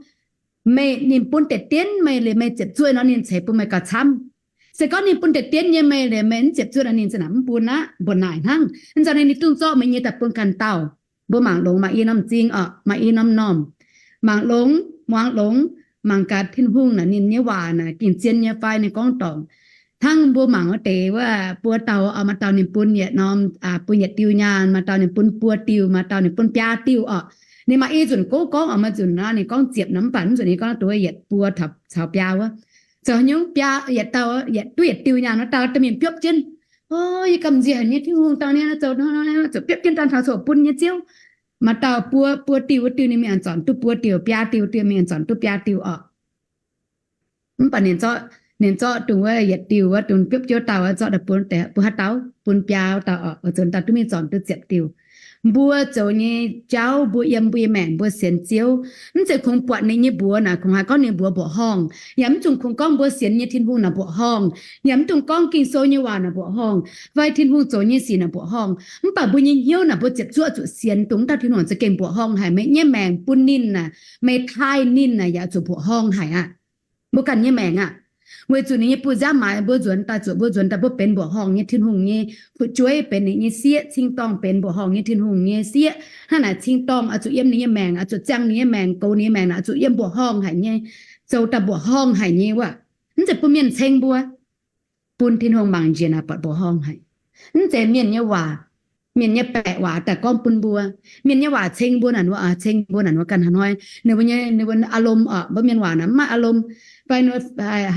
meih, ninh bun deix dienv meih liuz meih ziepc zuoqv nor, ninh ceix bun meih gauh camv. Se gorngv ninh bun deix dienv nyei meih liuz meih mv ziepc zuoqv nor, ninh za'naaic mv bun aqv, mbuoqc naaic hnangv. Hnangv nzauh ninh, ninh dungx zorqv meih nyei daaih bun ganh dauh. Mbuo mangc longx maaih i norm m'zing oc, maaih i norm normh. Mangc longx, muangx longx, mangc gaax Tin-Hungh naaic ninh nyei waac naaic gengh zien nyei fai ninh gorngv dorngc. Hnangv mbuo mangc wuov deix wuov buo dauh oc, maaih dauh ninh bun yietc norm, bun yietc diuh nyaanh, maaih dauh ninh bun buo diuh, maaih dauh ninh bun biaa diuh oc. Ninh maaih i nzunc gouv gorngv oc, maaih nzunc nor ninh gorngv ziepc nor, mv baac mv nzunc ninh gorngv duqv yietc buo caux biaa wuov. Zoux haaix nyungc biaa, yietc dauh, yietc, duqv yietc diuh nyaanh wuov dauh daaih mingh biopv jienv. O, yie gamh nziex haic nyei, Tin-Hungh dauh ninh zoux, zoux biopv jienv daaih taux coc bun nyei Ziouv. Maaih dauh buo, buo diuh wuov diuh ninh mingh zornc duqv buo diuh, biaa diuh diuh mingh zornc duqv biaa diuh oc. Mv baac ninh zorqv, ninh zorqv dongh wuov yietc diuh wuov, dongh biopv jienv dauh wuov zorqv daaih bun, bun haaix dauh, bun biaa dauh oc, zoux daaih duqv mingh zornc duqv ziepc diuh. Mbuo zoux nyei jauv, mbuo yiem mbuo nyei maengc mbuo sienx Ziouv, mv zeiz kungx buatc ninh nyei mbuox naaic kungx haiz gorngv ninh mbuox mbuoqc horngh, yaac mv zungh kungx gorngv mbuo sienx nyei Tin-Hungh naaic mbuoqc horngh, yaac mv dungx gorngv Ging-Sou nyei waac naaic mbuoqc horngh, fai Tin-Hungh zoux nyei sic naaic mbuoqc horngh. Mv baac mbuo nyei hnyouv naaic mbuo ziepc zuoqv zuqc sienx dongh wuov dauh Tin-Hungh za'gengh mbuoqc horngh haic, meih nyei maengc bun ninh naaic, meih taaih ninh naaic yaac zuqc mbuoqc horngh haic aqv. Mbuo ganh nyei maengc aqv. Weic zuqc ninh nyei buoz-nziaamv maaiz mbuo nzuonx daaih, zuqc mbuo nzuonx daaih mbuo benx mbuoqc horngh nyei, Tin-Hungh nyei fu'jueiv benx ninh nyei sieqv, cing-dorngh benx mbuoqc horngh nyei, Tin-Hungh nyei sieqv. Hnangv naaic cing-dorngh oix zuqc yiem ninh nyei maengc, oix zuqc ziangh ninh nyei maengc, goux ninh nyei maengc, oix zuqc yiem mbuoqc horngh haic nyei, zoux daaih mbuoqc horngh haic nyei wuov. Mv zeiz bun mienh ceng mbuo, bun Tin-Hungh mangc njiec naaic buatc mbuoqc horngh haic. Mv zeiz mienh nyei waac, mienh nyei baeqc waac daaih gorngv bun mbuo. Mienh nyei waac ceng mbuo naaic, ceng mbuo naaic ganh hnoi, ninh mbuo nyei, ninh mbuo อารมณ์ oc, mbuo mienh waac naaic mv maaih อารมณ์. Fai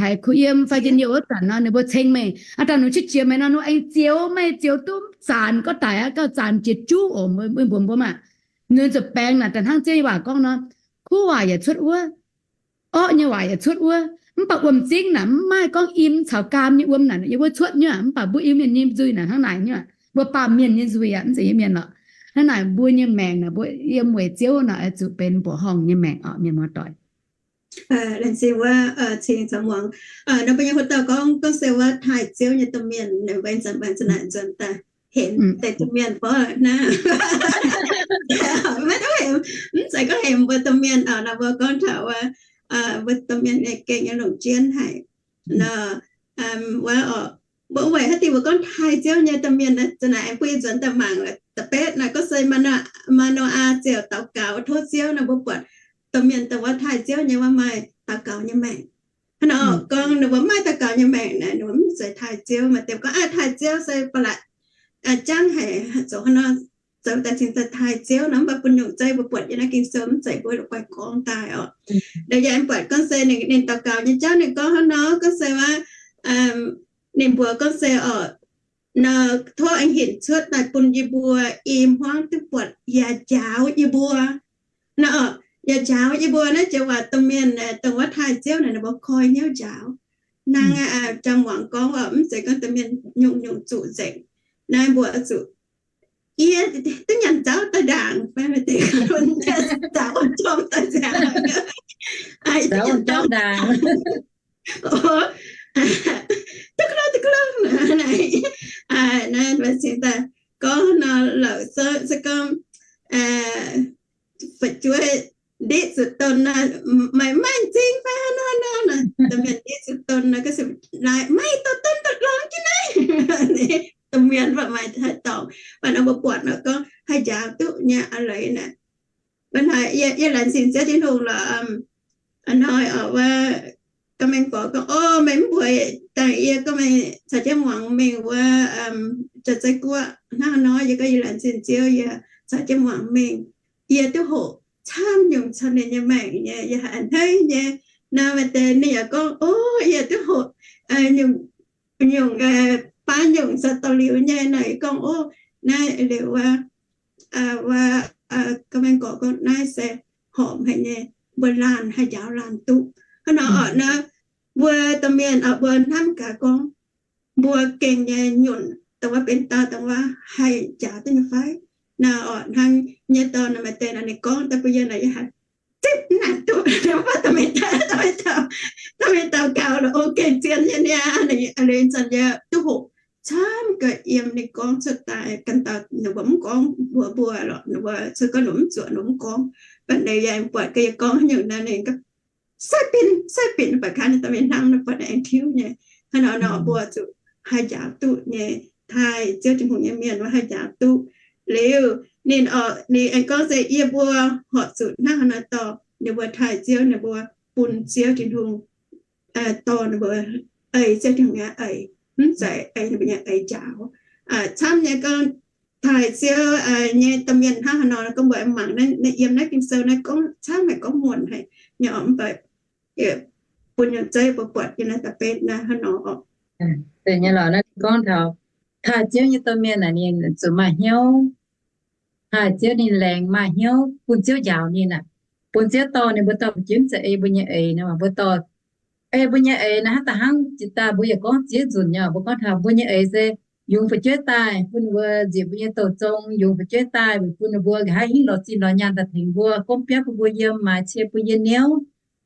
haiz kuh yiem fai njien-youh wuov zanc nor ninh mbuo ceng meih, aa, dangh nungc qiex jiez meih nor, ninh mbuo aengx zioux meih, zioux duqv zanc gorngv daic aqv, gauh zanc jiex juv oc, mbuox mbuo maah. Ninh zuqc baengx naaic daaih hnangv Ziouv nyei waac gorngv nor, kuv waac yaac cuotv wuov, orqv nyei waac yaac cuotv wuov, mv baac wuom-zingv naaic mv maaih gorngv im caux gaam nyei wuom naaic yiem wuov cuotv nyei aqv. Mv baac mbuo Iu-Mienh nyei nzuih naaic hnangv naaic nyei aqv. Mbuo baamh mienh nyei nzuih aqv, mv zeiz nyei mienh lorqc. Hnangv naaic mbuo nyei maengc naaic, mbuo yiem weic Ziouv naaic oix zuqc benx mbuoqc horngh nyei maengc oc, mienh muoz-doic. Laengz zingh wuov cing caux muangx. Nor mbuo nyei hoc dauh gorngv, gorngv se wuov taaih Ziouv nyei domh mienh, mbuo zanc mbuo zanc naaic nzuonx daaih henx deix domh mienh fai naaiv, maiv duqv hemx, mv zeiz gorngv hemx mbuo domh mienh oc. Nor mbuo gorngv taux wuov, mbuo domh mienh nyei gengh nyei longc jienv haic nor. Wuov oc, mbuo weic haaix diuc mbuo gorngv taaih Ziouv nyei domh mienh, zanc naaic aengx bun yie nzuonx daaih mangc da'betv naaic, gorngv se Maa^no^aa ziouc daux gaux tov Ziouv nor, mbuo buatc domh mienh dongh wuov taaih Ziouv nyei wuov maaih daux gaux nyei maengc. Hnangv nor gorngv ninh mbuo mv maaih daux gaux nyei maengc naaic, ninh mbuo mv zeiz taaih Ziouv. Maaih deix gorngv, aa, taaih Ziouv se ba'laqc jangv haic, zoux hnangv nor zoux daaih cingx daaih taaih Ziouv nor, mv baac bun nyungc zeiv mbuo buatc yiem naaiv Ging-Sou mv zeiz mbuo la'guaih gorngv daaih oc. Yaac aengx buatc gorngv se ninh daux gaux nyei jauv ninh gorngv hnangv nor, gorngv se wuov, ninh mbuox gorngv se oc, nor tov aengx hinc cuotv daaih bun yie mbuo i hmuangv duqv buatc yaac njaaux yie mbuo. Nor, yaac njaaux yie mbuo naaiv joux waac domh mienh dongh wuov taaih Ziouv naaic ninh mbuo koi hnyouv njaaux. Hnangv jang muangx gorngv oc, mv zeiz gorngv domh mienh nyungc-nyungc zuqc nzengc. Naaiv mbuo zuqc, yie duqv nyanc nzauv daaih ndaangc fai maaih deix nyanc nzauv jorm daaih nziaauc, nyanc nzauv ndaangc, duqv ga'lov duqv ga'lov naaic. Naaiv mbuo cingx daaih gorngv nor, lorqc, se gorngv fu'jueiv ndiqv zuqc don nor, maaih, maaih m'zing fai hnangv nor, domh mienh ndiqv zuqc don nor, gorngv se, laaix maaih dorh don dorh longx jienv naaiv. Domh mienh mv baac maaih haih dorngc, mv baac nor mbuo buatc nor gorngv haih njaaux duqv nyei a'leiz naaic. Mv baac yie laengz zingh Ziouv Tin-Hungh lorqc. A'hnoi oc, wuov gorngv mengh gorx gorngv, o, meih mv mbuox dangh yie gorngv meih caux jienv muangx mingh wuov Jaav-Zei Guoqv hnangv nor, yie gorngv yie laengz zingh Ziouv yie caux jienv muangx mingh. Yie duqv hoqc camv nyungc caux ninh nyei maengc nyei, yie haiz a'hneiv nyei. Nor maaih deix ninh yaac gorngv, o, yie duqv hoqc nyungc, baav nyungc caux dorh liuz nyei. Nor yie gorngv, o, naaiv liuz wuov, wuov gorngv mengh gorx gorngv naaiv se horpc haic nyei, mbuo laanh haih njaaux laanh duqv. Hnangv nor oc, naaiv mbuo domh mienh oc, mbuo hnamv gaax gorngv mbuo gengh nyei nyunc dongh wuov benx dauh dongh wuov haih njaaux duqv nyei fai? Naaiv oc, hnangv nyei dorn maaih deix naaic ninh gorngv daaih bun yie naaic, yie haiz zipv naaic duqv, mv baac da'meix daux gaux la'o gengh zien nyei niaa. Liuz zanc yie duqv hoqc camv gaax yiem ninh gorngv cuotv daaih. Ganh dauh ninh mbuo mv gorngv mbuox mbuo lorqc, ninh mbuo cuotv gorngv ninh mv zuoqc, ninh mv gorngv. Mv baac yie aengx buatc gaax yie gorngv haaix nyungc naaic ninh gorngv, sai binc, sai binc, mv baac kaav ninh dorh mingh hnamv nor buatc ninh aengx tiuv nyei. Hnangv nor nor mbuo zuqc haih njaaux duqv nyei, taaih Ziouv Tin-Hungh nyei mienh wuov haih njaaux duqv. Liuz ninh oc, ninh aengx gorngv se yie mbuo horpc zuqc hnangv haaix nor dorh ninh mbuo taaih Ziouv, ninh mbuo bun Ziouv Tin-Hungh dorh ninh mbuo ei Ziouv Tin-Hungh nyei eix, mv zeiz ei ninh mbuo nyei eix njaaux. Camv nyei gorngv taaih Ziouv nyei domh mienh hnangv haaix nor, gorngv mbuo mangc naaiv, yiem naaiv Ging-Sou naaiv gorngv camv haic, gorngv muonc haic nyei oc. Mv baac bun nyungc zeiv mbuo buatc yiem naaiv da'betv naaiv hnangv nor oc. Zeiz nyei lorqc, naaiv gorngv taux taaih Ziouv nyei domh mienh naaic ninh zuqc maaih hnyouv. Taaih Ziouv ninh laengz maaih hnyouv bun Ziouv njaaux ninh aqv. Bun Ziouv dorh ninh mbuo dorh fu'jueiv, mv zeiz ei mbuo nyei eix nor, mbuo dorh ei mbuo nyei eix naaic hnangv da'hnangv jiex daaih mbuo yaac gorngv ziex nzunc nyei. Mbuo gorngv taux mbuo nyei eix se yungz fu'jueiv daaih bun ninh mbuo nzieqc mbuo nyei douh zong, yungz fu'jueiv daaih weic bun ninh mbuo nqa'haav hingv lorz zinh lorz nyaanh daaih tengx mbuo, gomv biauv bun mbuo yiem, maaiz cie bun yie niouv,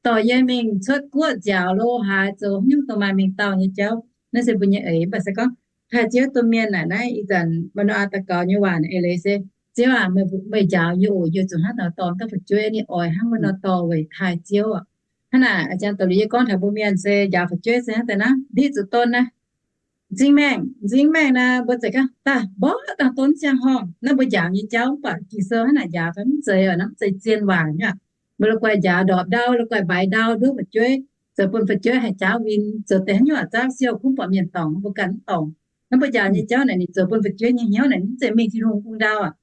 dorh yie mingh cuotv guoqv nziaauc lo haaix, zoux haaix nyungc dongh maaih mengh dauh nyei jauv. Naaiv se mbuo nyei eix. Mv baac se gorngv taaih Ziouv domh mienh naaic, naaiv ih zanc Maa^no^aa daux gaux nyei waac naaic eix leiz se, Ziouv aac, meih, meih njaaux yie oc, yie zuqc hnangv naaic dorh dauh fu'jueiv, ninh oix hnangv wuov nor dorh weic taaih Ziouv oc. Hnangv naaic, a'jang doqc liuz yie gorngv taux mbuo mienh se njaaux fu'jueiv se hnangv daaih naaiv, ndiqv zuqc don naaiv, m'zing maengh, m'zing maengh naaic, mbuo za'gengh daaih mborqv dangh don ziangh horngh. Naaiv mbuo njaaux nyei jauv mv baac Ging-Sou hnangv naaic njaaux fai mv zeiz oc, naaiv mv zeiz zien waac nyei aqv. Mbuo la'guaih njaaux ndorpc ndau, la'guaih mbaix ndau nduov fu'jueiv. zoux bun fu'jueiv haih jaauv win, zoux deix haaix nyungc zaauv siou gunv buatc mienh dorngc, mbuo ganh mv dorngc. Naaiv mbuo njaaux nyei jauv naaic ninh zoux bun fu'jueiv nyei hnyouv naaic mv zeiz mingh Tin-Hungh bung ndau aac.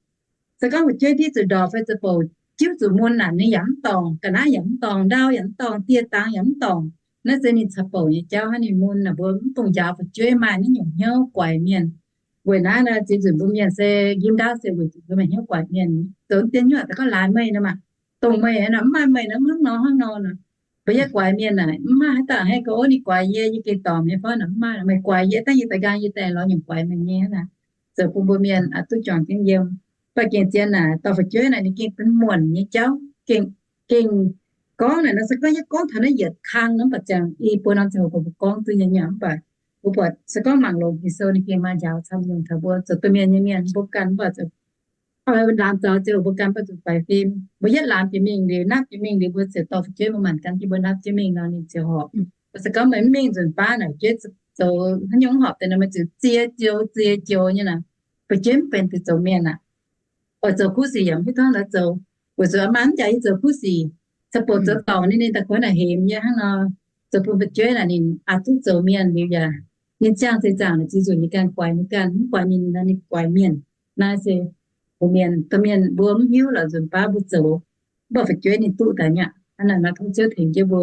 Se gorngv fu'jueiv ndiev zuqc ndorpc fai zoux bouc, jiuv zuqc mun naaic ninh yaac mv dorngc, ga'naaiv yaac mv dorngc, ndau yaac mv dorngc, dieh dangx yaac mv dorngc. Naaiv se ninh caux bouc nyei jauv hnangv. Ninh mun naaic mbuo mv dungx njaaux fu'jueiv maaih naaiv nyungc hnyouv guaix mienh. Weic naaiv nor, ziex nzunc mbuo mienh se njimv ndaauv se weic zuqc mbuo maaih hnyouv guaix mienh. Zoux deix nyungc daaih gorngv laaix meih nor maah, dongh meih nor, mv maaih meih nor, mv hnangv nor hnangv nor nor. Mbuo yie guaix mienh naaic, mv maaih haaix dauh haih gorngv, ov, ninh guaix yie, yie gengh dorngc nyei fai nor, mv maaih. Meih guaix yie, dangh yie da'nqaang yie daaih lorz nyungc guaix meih nyei hnangv naaic. Zoux bun mbuo mienh aqc duqv juangc jienv yiem. Mv baac gengh zien naaic dorh fu'jueiv naaic ninh gengh benx muonc nyei jauv, gengh, gengh gorngv naaic nor se gorngv yie gorngv taux naaiv yietc kang nor mv baac ziangh i buo norm ziangh hoc mbuo gorngv duqv nyei nyei. Mv baac mbuo buatc se gorngv mangc longx Ging-Sou ninh gengh maaih njaaux camv nyungc taux mbuo zoux domh mienh nyei mienh mbuo ganh mv baac laamz zaux ziouc mbuo ganh mv baac zuqc faix fim. Mbuo yietv laamz jiex mingh liuz, napv jiex mingh liuz, mbuo ziouc dorh fu'jueiv mbuo maanc gan jienv mbuo napv jienv mingh nor ninh ziouc horpc. Se gorngv meih mv mingh nzunc baav naaic fu'jueiv zoux haaix nyungc mv horpc deix nor meih ziouc zie joux zie joux nyei naaic, fu'jueiv mv benx deix zoux mienh aqv. Oix zoux kuv sic yaac mv hiuv duqv la'zoux, weic zuqc maaih mv jaax yie zoux kuv sic, caux bouc zoux dorngc ninh, ninh daaih kuv naaic hemx yie hnangv nor. Zoux bun fu'jueiv naaic ninh aqc duqv zoux mienh liuz yaac ninh ziangh zeix zaangc naaic ziex nzunc ninh ganh guaix ninh ganh, mv guaix ninh nor ninh guaix mienh. Naaiv se mbuo mienh, domh mienh mbuo mv hiuv lorqc nzunc baav mbuo zoux, mv baac fu'jueiv ninh duqv daaih nyei aqv. Hnangv naaic nor tov Ziouv tengx jienv mbuo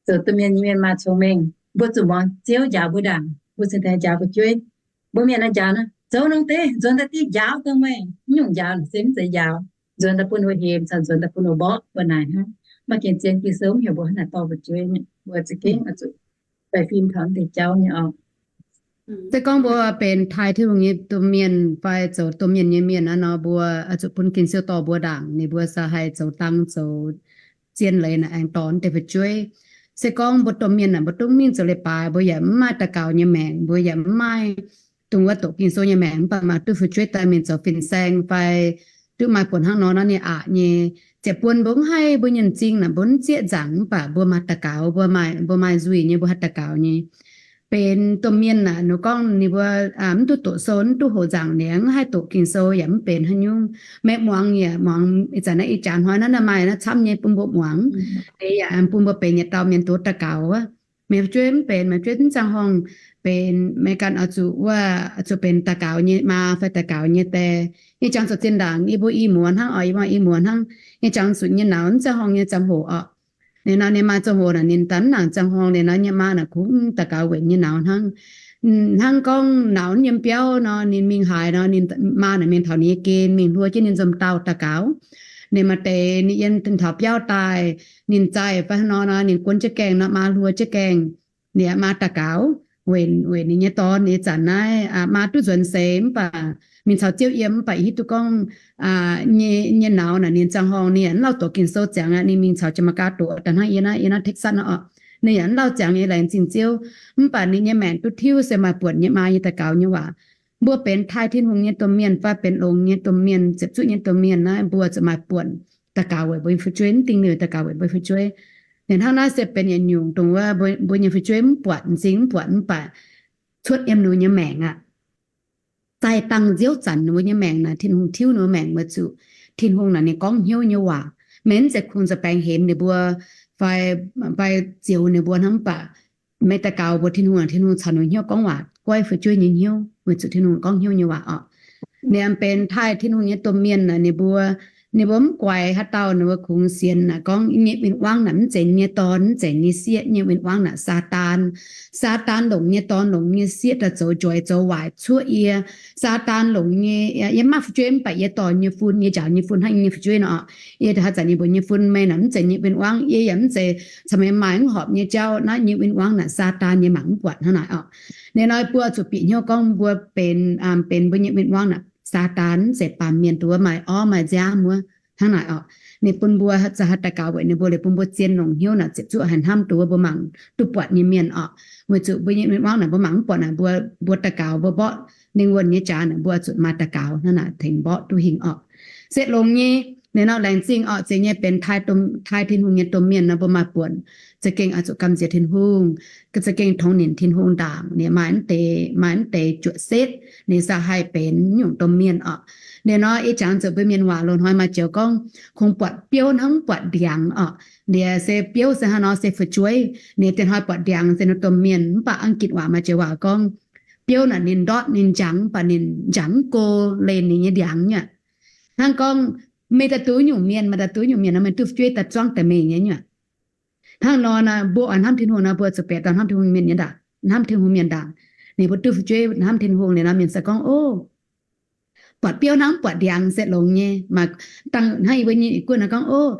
zoux domh mienh nyei mienh maaih cong-mengh, mbuo zuqc muangx Ziouv njaaux mbuo ndaangc, mbuo cingx daaih njaaux fu'jueiv. Mbuo mienh naaiv njaaux nor, zoux nor deix nzuonx daaih div njaaux dongh meih, mv nyungc njaaux naaic se mv zeiz njaaux. Nzuonx daaih bun mbuo hemx caux nzuonx daaih bun mbuo mborqv mbuo naaic hnangv. Mv baac gengh zien Ging-Sou mv heuc mbuo hnangv naaic dorh fu'jueiv nyei, mbuo za'gengh oix zuqc faix fim taux mv deix jauv nyei oc. Se gorngv mbuo benx taaih Tin-Hungh nyei domh mienh fai zoux domh mienh nyei mienh aqv nor, mbuo oix zuqc bun Ging-Sou dorh mbuo ndaangc, ninh mbuo se haih zoux dang zoux zien leiz naaic aengx dorh mv deix fu'jueiv. Se gorngv mbuo domh mienh naaic mbuo dungx mingh zoux leiz-baaix, mbuo yaac mv maaih daux gaux nyei maengc, mbuo yaac mv maaih dongh wuov doqc Ging-Sou nyei maengc, mv baac maaih duqv fu'jueiv daaih mingh zoux fin-saeng fai duqv maaih buonc hnangv nor nor ninh aqc nyei. Ziouc bun mbuo mv haih, mbuo nyei m'zing naaic mbuo mv zieqv nzaangc, mv baac mbuo maaih daux gaux, mbuo maaih, mbuo maaih nzuih nyei, mbuo haih daux gaux nyei. Benx domh mienh naaic, ninh gorngv ninh mbuo mv duqv doqc sou, mv duqv hoqc nzaangc, ninh mv haih doqc Ging-Sou yaac mv benx haaix nyungc. Maiv muangx yaac muangx. Ih zanc naaiv ih jaax hnoi naaiv maaih naaiv camv nyei bun mbuo muangx. Ninh yaac bun mbuo benx yietc dauh mienh duqv daux gaux wuov. Meih fu'jueiv mv benx, meih fu'jueiv mv ziangh horngh benx, meih ganh oix zuqc wuov, oix zuqc benx daux gaux nyei maa fai daux gaux nyei die. Yie jangx zoux zinh ndaangc yie mbuo i muoz hnangv oc, yie mbuo i muoz hnangv. Yie jangx zuqc nyei nauz mv ziangh horngh nyei ziangh hoc oc. Ninh nor ninh maaih ziangh hoc naaic ninh daaih mv nangc ziangh horngh, ninh nor nyei maa naaic kungx daux gaux weic nyei nauz hnangv. Hnangv gorngv nauz yiem biauv nor, ninh mingh haaix nor, ninh maa naaic mingh taux ninh nyei gen, mingh hluo jienv ninh nzomc dauh daux gaux. Ninh maaih deix ninh yiem taux biauv daaih, ninh zaih fai hnangv nor nor, ninh guon jienv gaengh nor, maa hluo jienv gaengh. Ninh maa daux gaux weic, weic ninh nyei dorn. Ih zanc naaiv maa duqv nzuonx seix mv baac mingh caux Ziouv yiem, mv baac hiuv duqv gorngv nyei, nyei nauz naaic ninh ziangh horngh ninh yaac mv lauh doqc Ging-Sou ziangx aqv. Ninh mingh caux Jamaica doqc daaih hnangv yie naaiv, yie naaiv Texas nor oc. Ninh yaac mv lauh ziangx nyei, laengz zingh Ziouv. Mv baac ninh nyei maengc duqv tiuv se maaih buonc nyei maa nyei daux gaux nyei waac. Mbuo benx taaih Tin-Hungh nyei domh mienh fai benx longx nyei domh mienh, ziepc zuoqv nyei domh mienh naaiv, mbuo zuqc maaih buonc daux gaux weic mbuo nyei fu'jueiv, mv dingh liuz daux gaux weic mbuo nyei fu'jueiv. Ninh hnangv naaiv se benx yietc nyungc dongh wuov mbuo nyei fu'jueiv mv buatc, m'zing mv buatc, mv baac cuotv yiem ninh mbuo nyei maengc aqv. Zaih dangh nziouv zanc ninh mbuo nyei maengc naaic, Tin-Hungh tiuv ninh mbuo maengc weic zuqc Tin-Hungh naaic ninh gorngv hnyouv nyei waac. Meih mv zeiz kungx nza'baengx hemx ninh mbuo fai, fai zioux ninh mbuo hnangv, mv baac meih daux gaux mbuox Tin-Hungh, Tin-Hungh caux ninh hnyouv gorngv waac, goiv fu'jueiv nyei hnyouv, weic zuqc Tin-Hungh gorngv hnyouv nyei waac oc. Ninh benx taaih Tin-Hungh nyei domh mienh naaic, ninh mbuo, ninh mbuo mv guaix haaix dauh, ninh mbuo kungx sienx naaic gorngv nyei win-wangv naaic mv zeiz nyei dorn, mv zeiz nyei sieqv. Nyei win-wangv naaic Saadaan. Saadaan longc nyei dorn, longc nyei sieqv daaih zoux njoix zoux waaic cuoqv yie. Saadaan longc nyei, yie mv maaih fu'jueiv mv baac yie dorh nyei fun, yie njaaux nyei fun hnangv nyei fu'jueiv nor. Yie haaix zanc yie mbuox nyei fun, meih naaic mv zeiz nyei win-wangv, yie yaac mv zeiz caux meih maaih mv horpc nyei jauv. Naaiv nyei win-wangv naaic Saadaan nyei mangc mv buatc hnangv naaic oc. Ninh nor buo zuqc bieqc hnyouv gorngv mbuo benx, benx mbuo nyei win-wangv naaic Saadaan, mv zeiz baamh mienh dongh wuov maaih orv maaih nziaamv wuov hnangv naaic oc. Ninh bun mbuo za'gengh daux gaux weic ninh mbuo liuz bun mbuo zien longc hnyouv naaic ziepc zuoqv haaix hnamv dongh wuov mbuo mangc duqv buatc nyei mienh oc. Weic zuqc mbuo nyei win-wangv naaic mbuo mangc mv buatc naaic, mbuo, mbuo daux gaux mbuo mborqv ninh wuonh nyei jaax naaic, mbuo zuqc maaih daux gaux hnangv naaic tengx mborqv duqv hingh oc. Se longx nyei Ninh nor laengz zingh orqc, zeiz nyei benx taaih Tin-Hungh nyei domh mienh nor, mbuo maaih buonc za'gengh oix zuqc gamh nziex Tin-Hungh, za'gengh tongx nimc Tin-Hungh ndaangc. Ninh maaih mv deix, maaih mv deix juoqc setv, ninh se haih benx nyungc domh mienh orqc. Ninh nor ih jangx zuqc mbuo mienh waac loz-hnoi maaih joux gorngv, kungx buatc biouv hnangv mv buatc ndiangx orqc. Liuz se biouv se hnangv nor se fu'jueiv, ninh diex hnoi buatc ndiangx se ninh domh mienh. Mv baac Ang^gitc waac maaih joux waac gorngv, biouv naaic ninh ndortv ninh njangx, mv baac ninh njangx mv go lenh ninh nyei ndiangx nyei. Hnangv gorngv meih daaih duqv nyungc mienh, maaih daaih duqv nyungc mienh nor, meih duqv fu'jueiv daaih zuangv daaih meih nyei nyuoqc. Hnangv nor naaic, mbuo oix hnamv Tin-Hungh nor, mbuo zuqc bieqc daaih hnamv Tin-Hungh mienh nyei ndaangc, hnamv Tin-Hungh mienh ndaangc. Ninh mbuo duqv fu'jueiv hnamv Tin-Hungh liuz nor, mienh se gorngv, Ov, buatc biouv hnangv buatc ndiangx se longx nyei. Maaih dangh hnangv yie mbuo nyei guoqv nor gorngv, Ov,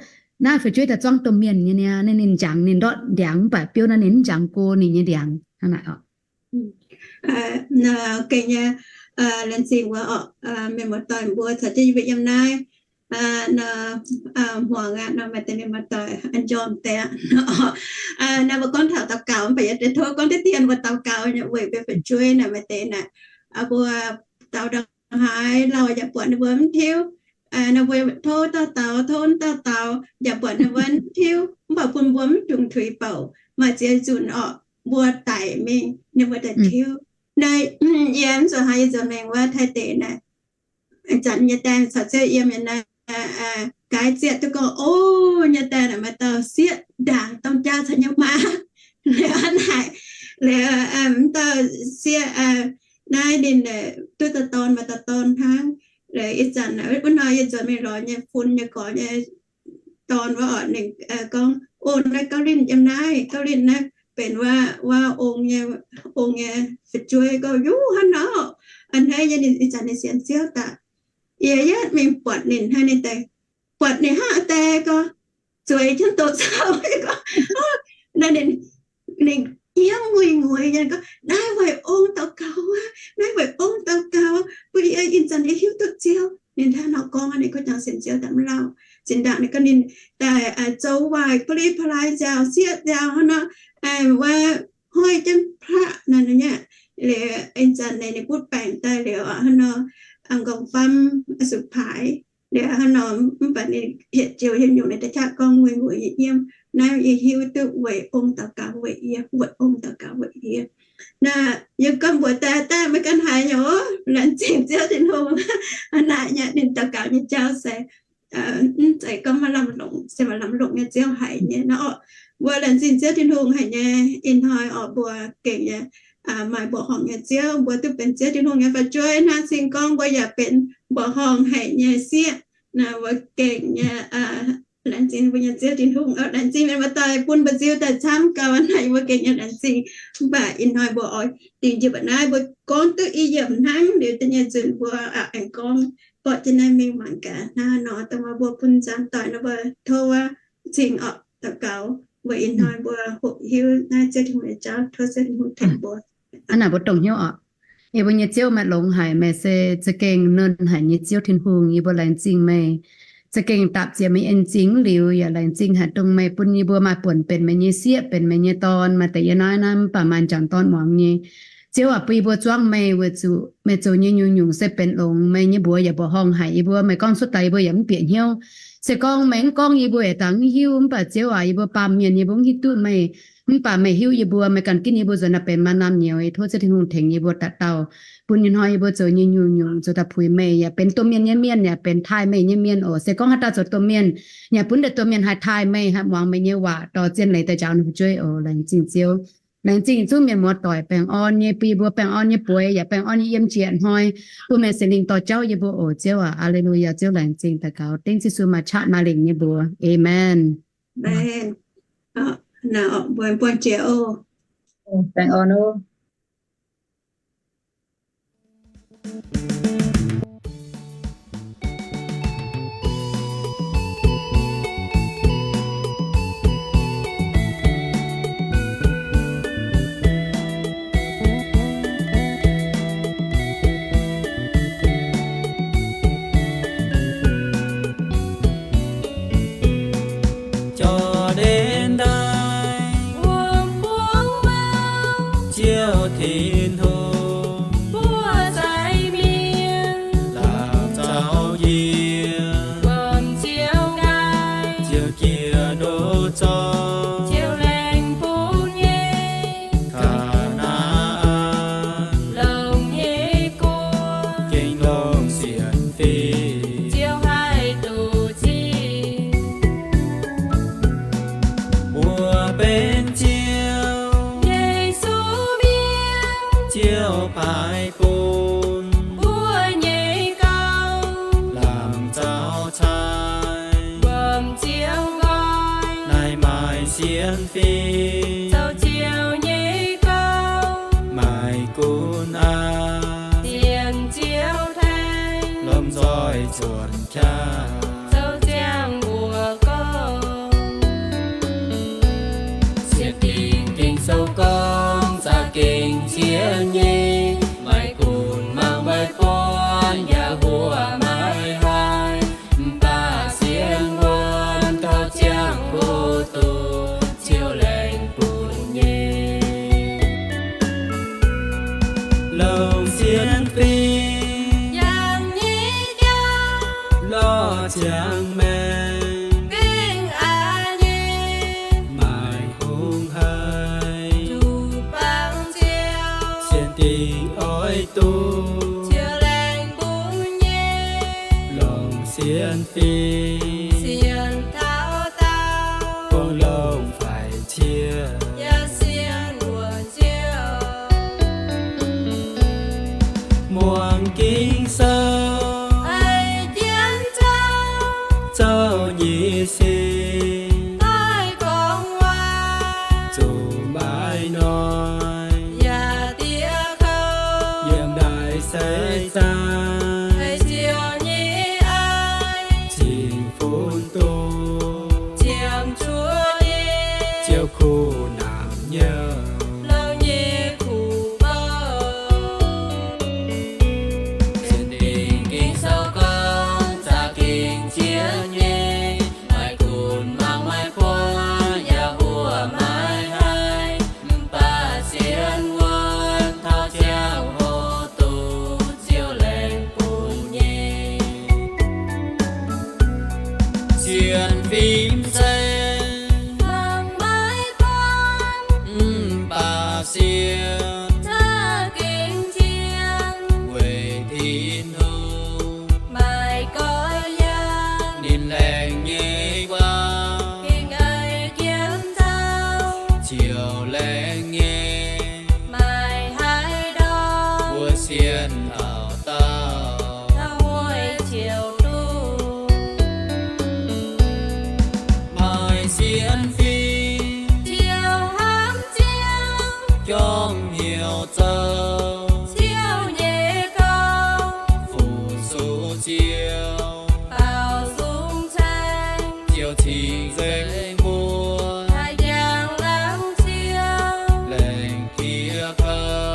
naaiv fu'jueiv daaih zuangv domh mienh nyei niaa, ninh njangx ninh ndortv ndiangx, mv baac biouv naaiv ninh mv njangx go ninh nyei ndiangx. Hnangv naaic oc. Gengh nyei, laengz zingh wuov orqc, mienh muoz-doic mbuo caux jienv yie mbuo yiem naaiv nor, hmuangx aqv nor, maaih deix mienh muoz-doic njormh deix aqv. Naaiv mbuo gorngv taux daux gaux, mv baac yie deix tov gorngv diqv dien mbuo daux gaux nyei weic mbuo fu'jueiv naaic, maaih deix naaic, mbuo daux ndongc haaix lauh yaac buatc ninh mbuo mv tiuv. Naaiv mbuo tov dauh daux, tov wuov dauh daux, yaac buatc ninh mbuo mv tiuv, mv baac bun mbuo mv dungx tuix bouc, maaih ziex nzunc orqc, mbuo daic mingh ninh mbuo daaih tiuv. Naaiv yie mv zuqc haaix, yie nzuonx mingh wuov Taiv deic naaic, zanc nyei daeng caux Ziouv yiem nyei naaiv, gaaix zieqv duqv gorngv, O, nyei daeng naaic maaih dauh sieqv ndaangc dorng jaa caux nyei maa. Liuz hnangv naaic, liuz mv dauh sieqv naaiv ninh duqv dauh dorn, maaih dauh dorn hnangv. Liuz ih zanc wuov nor yie nzuonx mingh lorz nyei fun nyei gorx nyei dorn wuov orqc, ninh gorngv, O, naaiv Gauv Linh yiem naaiv, Gauv Linh naaiv benx wuov, wuov ong nyei, ong nyei fu'jueiv. Gorngv, Yuv, hnangv nor. A'hneiv nyei ninh ih zanc ninh sienx Ziouv daaih. Yie yietv mingh buatc ninh hnangv, ninh daaih buatc ninh hnangv deix gorngv zueiz jienv doqc zaux gorngv, naaiv ninh, ninh yiem nguiz-nguiz nyei gorngv, Naaiv weic ong daux gaux wuov, naaiv weic ong daux gaux, bun yie ih zanc yie hiuv duqv Ziouv. Ninh hnangv nor gorngv, ninh kuv jangx sienx Ziouv daaih mv lauh. Zinh ndaangc ninh gorngv ninh daaih zoux waaic, pa'li pa'laaix nziaaux, sieqv nziaaux hnangv nor, wuov hoiv jienv plaqv naaic nyei. Liuz ih zanc naaic ninh butv baengc daaih liuz hnangv nor, nqorngv-famv suqc paaix liuz hnangv nor, mv baac ninh hietc joux hietc nyungc ninh daaih qaqv gorngv nguiz-nguiz nyei yiem, Naaiv yie hiuv duqv weic ong daux gaux weic yie, weic ong daux gaux weic yie. Naaiv yie gorngv mbuox daaih, daaih maiv gan haiz nyei, laengz zingh Ziouv Tin-Hungh. Naaic nyei ninh daux gaux nyei jauv se mv zeiz gorngv maaih lamh longc, se maaih lamh longc nyei Ziouv haic nyei nor. Mbuo laengz zingh Ziouv Tin-Hungh haic nyei. Ih hnoi orqc mbuo gengh nyei maaih mbuoqc horngh nyei Ziouv, mbuo duqv benx Ziouv Tin-Hungh nyei fu'jueiv. Hnangv cing gorngv mbuo yaac benx mbuoqc horngh haic nyei sieqv. Naaiv mbuo gengh nyei laengz zingh mbuo nyei Ziouv Tin-Hungh, laengz zingh mienh muoz-doic bun mbu'ziex daaih camv gauh naaic, mbuo gengh nyei laengz zingh. Mv baac ih hnoi mbuo oix dingh njiec mbuo naaiv, mbuo gorngv duqv i yiemc hnangv liuz da'nyeic nzunc mbuo aengx gorngv, borqv jienv naaiv mingh mangc gaax hnangv nor. Dongh mbuo bun nzangc doic nor mbuo tov wuov cing orqc daux gaux, mbuo ih hnoi mbuo hoqc hiuv naaiv Ziouv Tin-Hungh nyei jauv, tov Ziouv Tin-Hungh tengx mbuo. Hnangv naaic mbuo dongh hnyouv orqc. Yie mbuo nyei Ziouv maaih longx haic, meih se za'gengh nernh haic nyei Ziouv Tin-Hungh. Yie mbuo laengz zingh meih za'gengh dapc ziec meih en zingh liuz, yaac laengz zingh haic dongh meih bun yie mbuo maaih buonc benx meih nyei sieqv, benx meih nyei dorn. Maaih deix yiem naaiv naaiv mv baac maaih m'jangc dorn muangx nyei. Ziouv aac, bun yie mbuo zuangv meih weic zuqc meih zoux nyei nyungc-nyungc se benx longx. Meih nyei mbuox yaac mbuoqc horngh haic yie mbuo. Meih gorngv cuotv daaih yie mbuo yaac mv bieqc hnyouv. Se gorngv meih mv gorngv yie mbuo yaac dangx mv hiuv. Mv baac Ziouv aac, yie mbuo baamh mienh yie mbuo mv hiuv duqv meih, mv baac meih hiuv yie mbuo. Meih ganh ginv yie mbuo nzuonx daaih benx maaih naamh nyouz. Tov Ziouv Tin-Hungh tengx yie mbuo dauh dauh, bun ih hnoi yie mbuo zoux nyei nyungc-nyungc zoux daaih puix meih, yaac benx domh mienh nyei mienh, yaac benx taaih meih nyei mienh oc. Se gorngv haaix dauh zoux domh mienh, yaac bun deix domh mienh haih taaih meih, haih muangx meih nyei waac, dorh zien leiz daaih njaaux ninh fu'jueiv oc. Laengz zingh Ziouv. Laengz zingh zungv mienh muoz-doic baengh orn nyei, bun yie mbuo baengh orn nyei bueix, yaac baengh orn nyei yiem njiec hnoi, bun meih Singx Lingh dorh jauv yie mbuo oc Ziouv aac. Aa^le^lu^yaa. Ziouv laengz zingh daux gaux dengv Yesu maaih qaqv maaih lengc nyei mbuox. Aamen. Baengh orn oc. Jauv-ndiev ndaangc wuom mbuo, Ziouv Tin-Hungh mbuo za'gengh mingh la'zauv yie, gormx Ziouv Ziouv paaiv bun mbuo nyei gouv lamh zaux cai, wuom ziouc nqoi naaiv maaih sienx fim, zoux ziouc nyei gouv maaih gunv aqv. Sienx ziouc tengx lomh nzoih cuotv qaqv, zoux ziangh mbuox gorngv, sienx fim Ging-Sou gorngv za'gengh zien nyei, maiv gunv mangc maiv buonv yaac huoqc maiv haih, mv baac sienx wuonv taux ziangh hoc duqv ziouc laengz bun nyei. Longc sienx fim yangh nyei jauv, lorz ziangx maengc gengh aqc nyei, maaih hungh haic zuqc bangc Ziouv. Sienx fim oix duqv ziouc laengz bun nyei. Longc sienx fim sienx taux daauh, gorngv longx faix cie yaac sienx wuonv Ziouv. Muangx Ging-Sou haih jienv zouv, zouv nyei sin daaih gorngv waac, zuqc maiv hnoi yaac diev kouv. Yiem naaiv seix zaang, haih ziouc nyei aiv cingx funx duqv, ziemx zuov nyei ziouc kuh namx nyouh, louh nyei kuh bouh. Sienx fim Ging-Sou gorngv za'gengh zien nyei, maiv gunv mangc maiv buonv yaac huoqc maiv haih, mv baac sienx wuonv taux ziangh hoc duqv ziouc laengz bun nyei. Sienx fim se mangc maiv buonv, mv baac sienx za'gengh zien, weic Tin-Hungh maaih goiv yangh ninh laengz nyei waac, gengh aengx jienv zouv ziouc laengz nyei. Maaih haaix ndorm mbuo sienx taux daauh, taux mueiz ziouc duqv. Maaih sienx fim ziouc hnamv Ziouv, jorm hnyouv zoux Ziouv nyei gouv, fu-sux Ziouv, baaux nzung caeng Ziouv cing-nzengc mbuo, haih njang laangz Ziouv, laengz diev kouv.